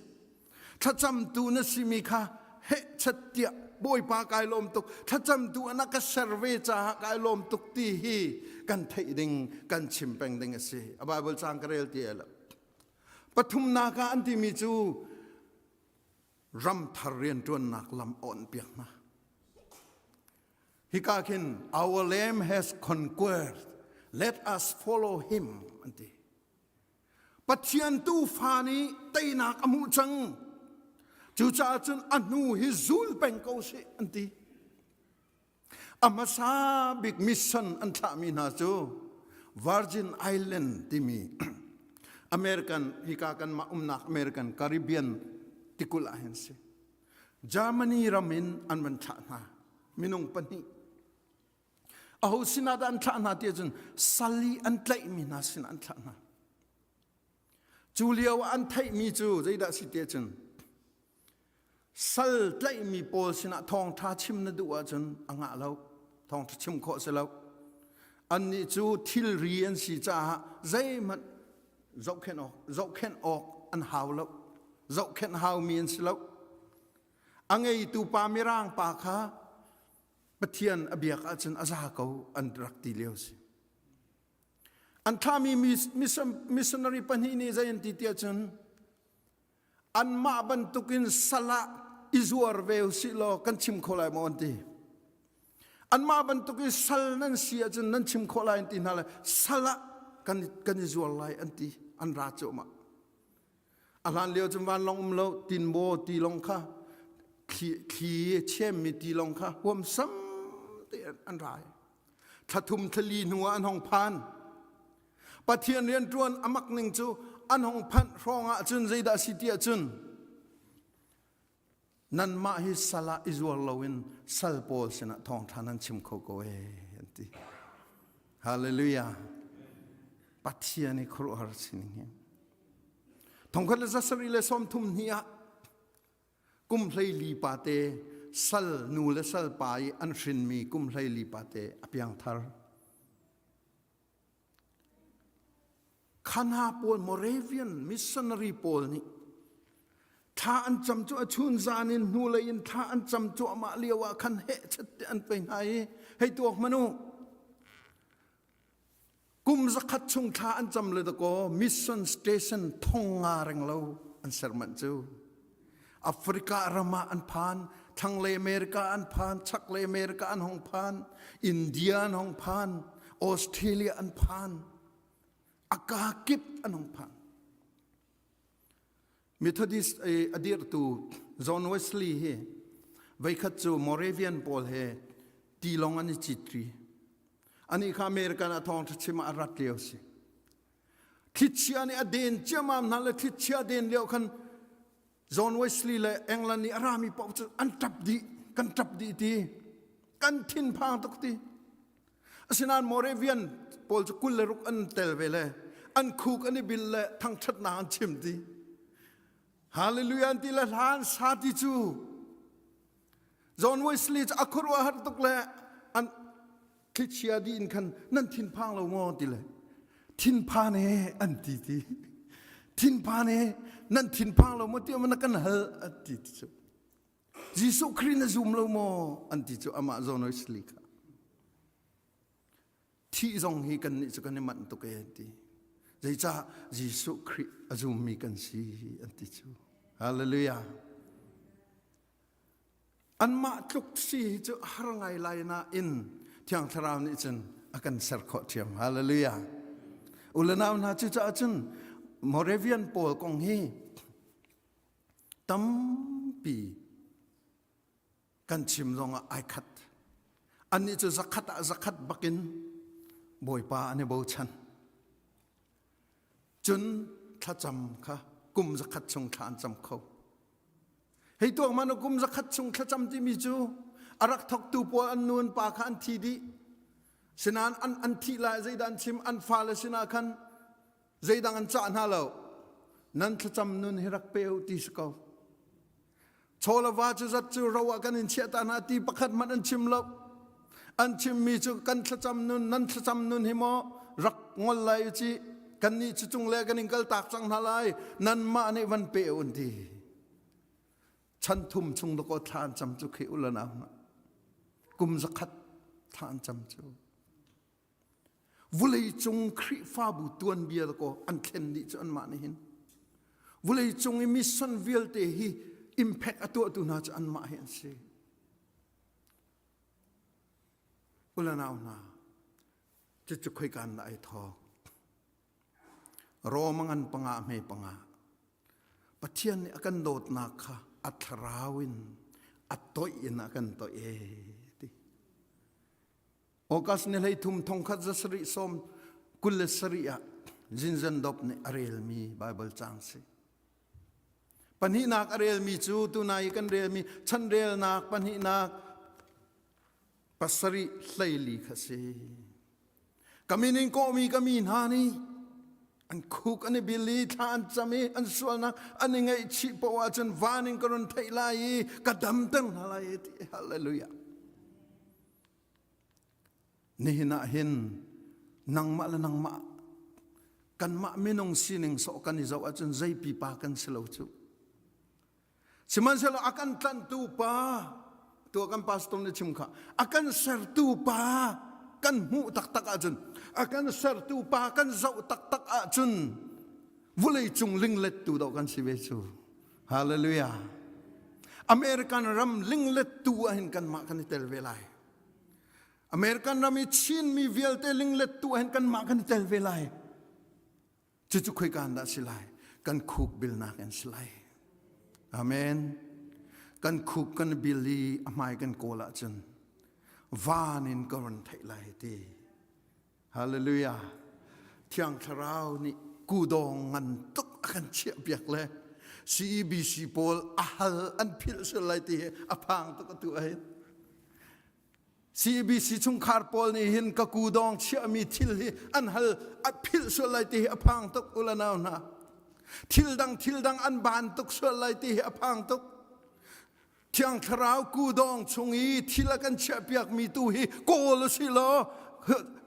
Thlacamtu na simi kha heh chat tiah Bawipa kai lawm tuk thlacamtu ana ka ser ve caah kai lawm tuk ti hi kan theih ding kan chim peng ding a si. A Bible cang ka rel ti lo. Pathumnak ah an timi cu ramthar rianṭuannak lam a piak hna. Hika khin our lamb has conquered let us follow him an ti. Pathian tuufa nih teinak a hmuh cang. Cucaah cun a hnu hi zul peng ko sih an ti. A hmasa bik mission an thlahmi hna cu Virgin Island timi American hika kanmah umnak American Caribbean tikulh ah hin si. Germany ram in an van thlah hna minung pahnih. Aho sinah dah an thlah hna ti ahcun sal i an tlaihmi hna sinah an thlah hna. Cu lio ah an theihmi cu zeidah si ti ahcun Sal tlaihmi pawl sinah thawngṭha chim na duh ahcun a ngah lo. Thawngṭha chim khawh si lo. Annih cu thilri an si caah zeihmanh zohkhenh awk, zohkhenh awk an hau lo. Zohkhenh haumi an si lo. A ngeitu pa Mirang pa kha Pathian a biak ahcun a za ko an rak ti lio si. An thlahmi missionary pahnih nih zei an ti tiah cun anmah bantukin sal ah i zuar ve usih law kan chim kho lai maw an ti anmah bantuk i sal nan si ahcun nan chim khawh lai an ti hna le sal ah kan kan i zuar lai an ti an ra cuahmah a hlan lio cun vanlawng um lo tinbaw tilawng kha thli thli chemmi tilawng kha huamsam te an ra thlathum thlali hnu ah an hong phan Pathian rianṭuan a mak ning cu an hung phanh hrawng ah cun zeidah a si ti ahcun nanmah hi sal ah i zuar loin sal pawl sinah thawngṭha nan chim kho ko ee an ti. Hallelujah. Pathian i khuaruahhar sining hi. Thongkhat le zasarih le sawmthum hnih ah kum hleili pate sal nu le sal pa i an hrinmi kum hleili pate a piangthar. Khana pawl Moravian missionary pawl nih thla an cam cu a chun zan in hnulei in thla an cam cuahmah lio ah khan hehchet te an pei hna i hei tuak hmanh u kum zakhat chung thla an cam le dakaw mission station thong nga reng lo an ser manh cu Africa ram ah an phan thlanglei America an phan chaklei America an hong phan India an hong phan Australia an phan a kakip an hong phan Methodist a dirtu John Wesley hi veikhat cu Moravian pawl he tilong an i citri ani kha American a thawng chim ah a rat lio si Thlichia nih a den ciammam hna le thlichia den lio khan John Wesley le England nih a rami paoh cu an ṭap dih, kan ṭap dih ti, kan thinphang tuk ti. Asinain Moravian pawl cu 26 an tel ve le an khuk an i bil le thangṭhatnak an chim ti. Hallelujah an ti le hla an sa ti cu John Wesley cu a khuaruahhar tuk le an thlichia dih in khan nan thinphang lo maw ti le thinphan e an ti ti thinphan e nan thinphang lo maw ti na kan hal an ti ti cu Jesuh Khrih na zum lo maw an ti cu amah John Wesley kha thih zong hi kan nih cu kan i manh tuk e an ti zeicah Jesuh Khrih a zummi kan si an ti cu hallelujah. Anmah tluk si hi cu har ngai lai nain Thiang Thlarau nih cun a kan ser khawh ṭhiam. Hallelujah. U le nau hna cucaah cun Moravian pawl kong hi tampi kan chim zongah ai khat. Annih cu zakhat ah zakhat bakin Bawipa an i bochan. Cun thlacam kha kum zakhat chung thla an cam kho. Hei tuak man kum zakhat chung thlacam timi cu a rak thawktu pawl an nu an pa kha an thi dih. Sinain an, an thih lai zeidah an chim an fale sinah khan zeidang an cah hna lo. Nan thlacam nun hi rak pe u ti si ko. Chaw le va cu zat cu ro ah kan in chiah ta hna ti pakhat hmanh an chim lo. An chimmi cu kan thlacam nun nan thlacam nun hi maw rak ngol lai u ci kannih cu cung le kan in kal tak cang hna lai nanmah nih van pe un ti. Chan thum chung dakaw thla an cam cu khi ulanau kum zakhat thla an cam cu. Vuleicung Khrihfabu tuanbia kaw an thlen dih cu anmah nih hin. Vuleicung i mission vialte hi impact a tuahtu hna cu anmah hi an si. Ulanau hna, cucu khoikan dah ai thawk? Rom a ngan panga hme panga. Pathian nih a kan dawtnak kha a thlarau in a toih in a kan toih e ti. August ni 13 thongkhat zasarih sawm 27 ah Zinzendorf nih a relmi Bible caang si. Pahnihnak a relmi cu tunai i kan relmi chanrelnak pahnihnak pasarih hleili kha si. Ka min in kawhmi ka mi hna nih an khuk an i bil i thla an cam i an sualnak an i ngaihchih paoh ahcun van in ka run theih lai i ka damter hna lai ti hallelujah. Nihin ah hin nangmah le nangmah kanmah minung sining sawh kan i zoh ahcun zei pipa kan si lo cu. Sihmanhsehlaw a kan tlanhtu pa tua kan pastor nih chim kha a kan sertu pa kan hmuh taktak ahcun a kan sertu pa kan zoh taktak ahcun vulei cung linglettu dawh kan si ve cu. Hallelujah. American ram linglettu ah hin kanmah kan i tel ve lai. American ram i Chinmi vialte linglettu ah hin kanmah kan i tel ve lai. Cucu khoika dah si lai? Kan khuk bilnak in si lai. Amen. Kan khuk kan bil i a hmai kan kawl ahcun van in ka run theih lai ti. Hallelujah. Thiang Thlarau nih kudawng ngan tuk a kan chiah piak le CEBC pawl a hal an philh sual lai ti hi a phang tuk atu ahhin. CEBC chungkhar pawl nih hin ka kudawng chiahmi thil hi an hal a philh sual lai ti hi a phang tuk ula nau hna. Thil dang thil dang an ban tuk sual lai ti hi a phang tuk. Thiang Thlarau kudawng chung i thil a kan chiahpiakmi tu hi kawl u sih law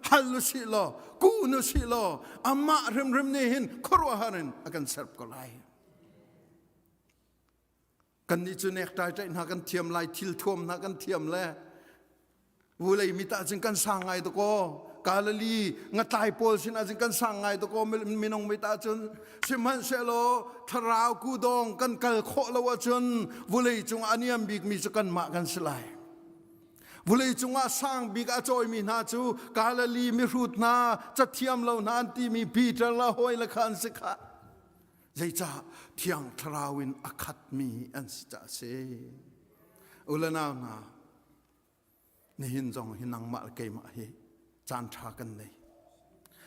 hal u sih law kun u sih law amah hrimhrim nih hin khuaruahhar in a kan serp ko lai. Kannih cu nektai ṭaih hna kan thiam lai, thil thuam hna kan thiam le Vulei mit ah cun kan sang ngai dakaw. Galilee ngatlai pawl sin ah cun kan sang ngai dakaw minung mit ah cun sihmanhsehlaw thlarau kudawng kan kal khawh lo ahcun vulei cungah a niam bikmi cu kanmah kan si lai. Vulei cungah sang bik a cawimi hna cu Galilee mihrut hna cathiam lo hna an timi Peter le hawi le kha an si khah. Zeicah thiang thlarau in a khatmi an si caah a si. U le nau hna, Nihin zong hi nangmah le keimah hi caan ṭha kan nei.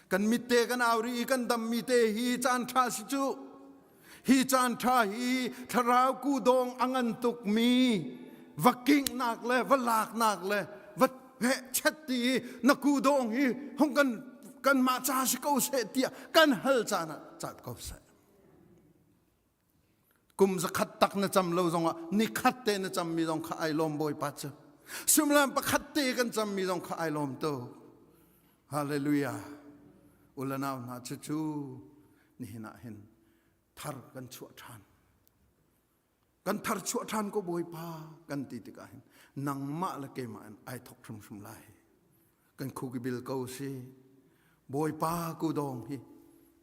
Kan mitte kan au rih i kan dammi te hi caan ṭha si cu. Hi caan ṭha hi thlarau kudawng a ngan tukmi va kinghnak le va laknak le va chet ti i na kudawng hi hung kan kanmah ca si ko seh tiah kan hal caan ah cat ko seh. Kum zakhat tak na cam lo zongah nikhat te na cammi zong kha ai lawm Bawipa cu. Suimilam pakhat te kan cammi zong kha ai lawm tu. Hallelujah. Ulanau hna cucu nihin ah hin thar kan chuah ṭhan. Kan thar chuah ṭhan ko Bawipa kan ti tikah hin nangmah le keimah in ai thok hrimhrim lai. Kan khukibil ko si. Bawipa kudawng hi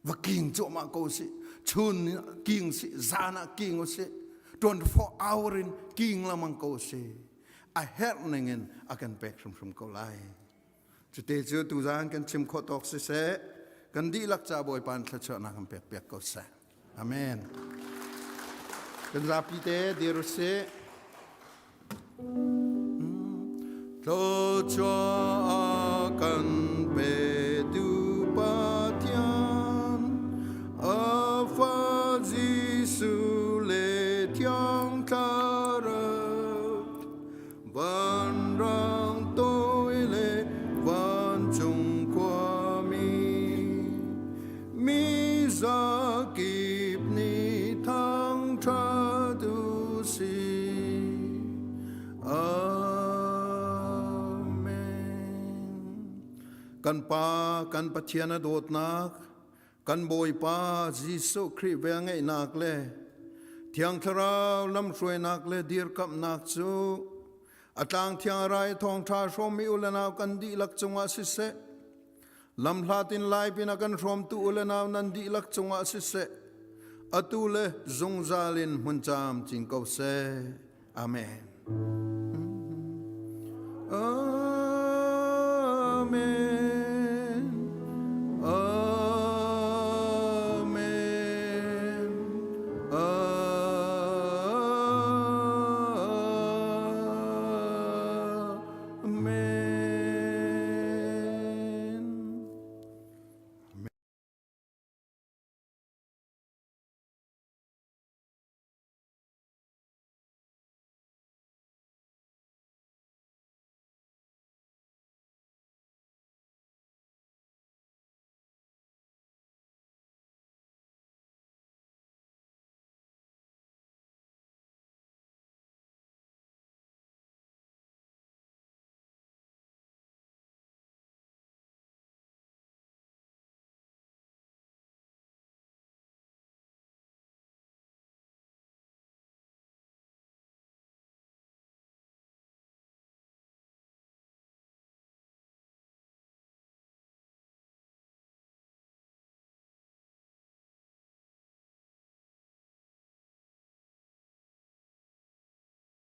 va king cuahmah ko si. Chun king si, zan ah king u si. 24 hour in king lamang ko si. a herh ningin a kan pek hrimhrim ko lai. Cute cu tuzan kan chim khawh tawk siseh, kan dihlak ca Bawipa in thluachuahnak kan pek piak ko seh. Amen. Kan zapi te dir usih. Thluachuah kan petu Pathian, a fa Jesuh le Thiang Thlarau, vanrang toi le vancung khuami, mi zakip nih thangṭhat u sih. Amen. Kan Pa, kan Pathian a dawtnak, kan Bawipa Jesuh Khrih velngeihnak le Thiang Thlarau lamhruainak le dirkamhnak cu a tlang thiang rai thawngṭha hrawmmi u le nau kan dihlak cungah siseh, lamhlat in lai pin a kan hrawmtu u le nau nan dihlak cungah siseh, atu le zungzal in hmun camcin ko seh. Amen.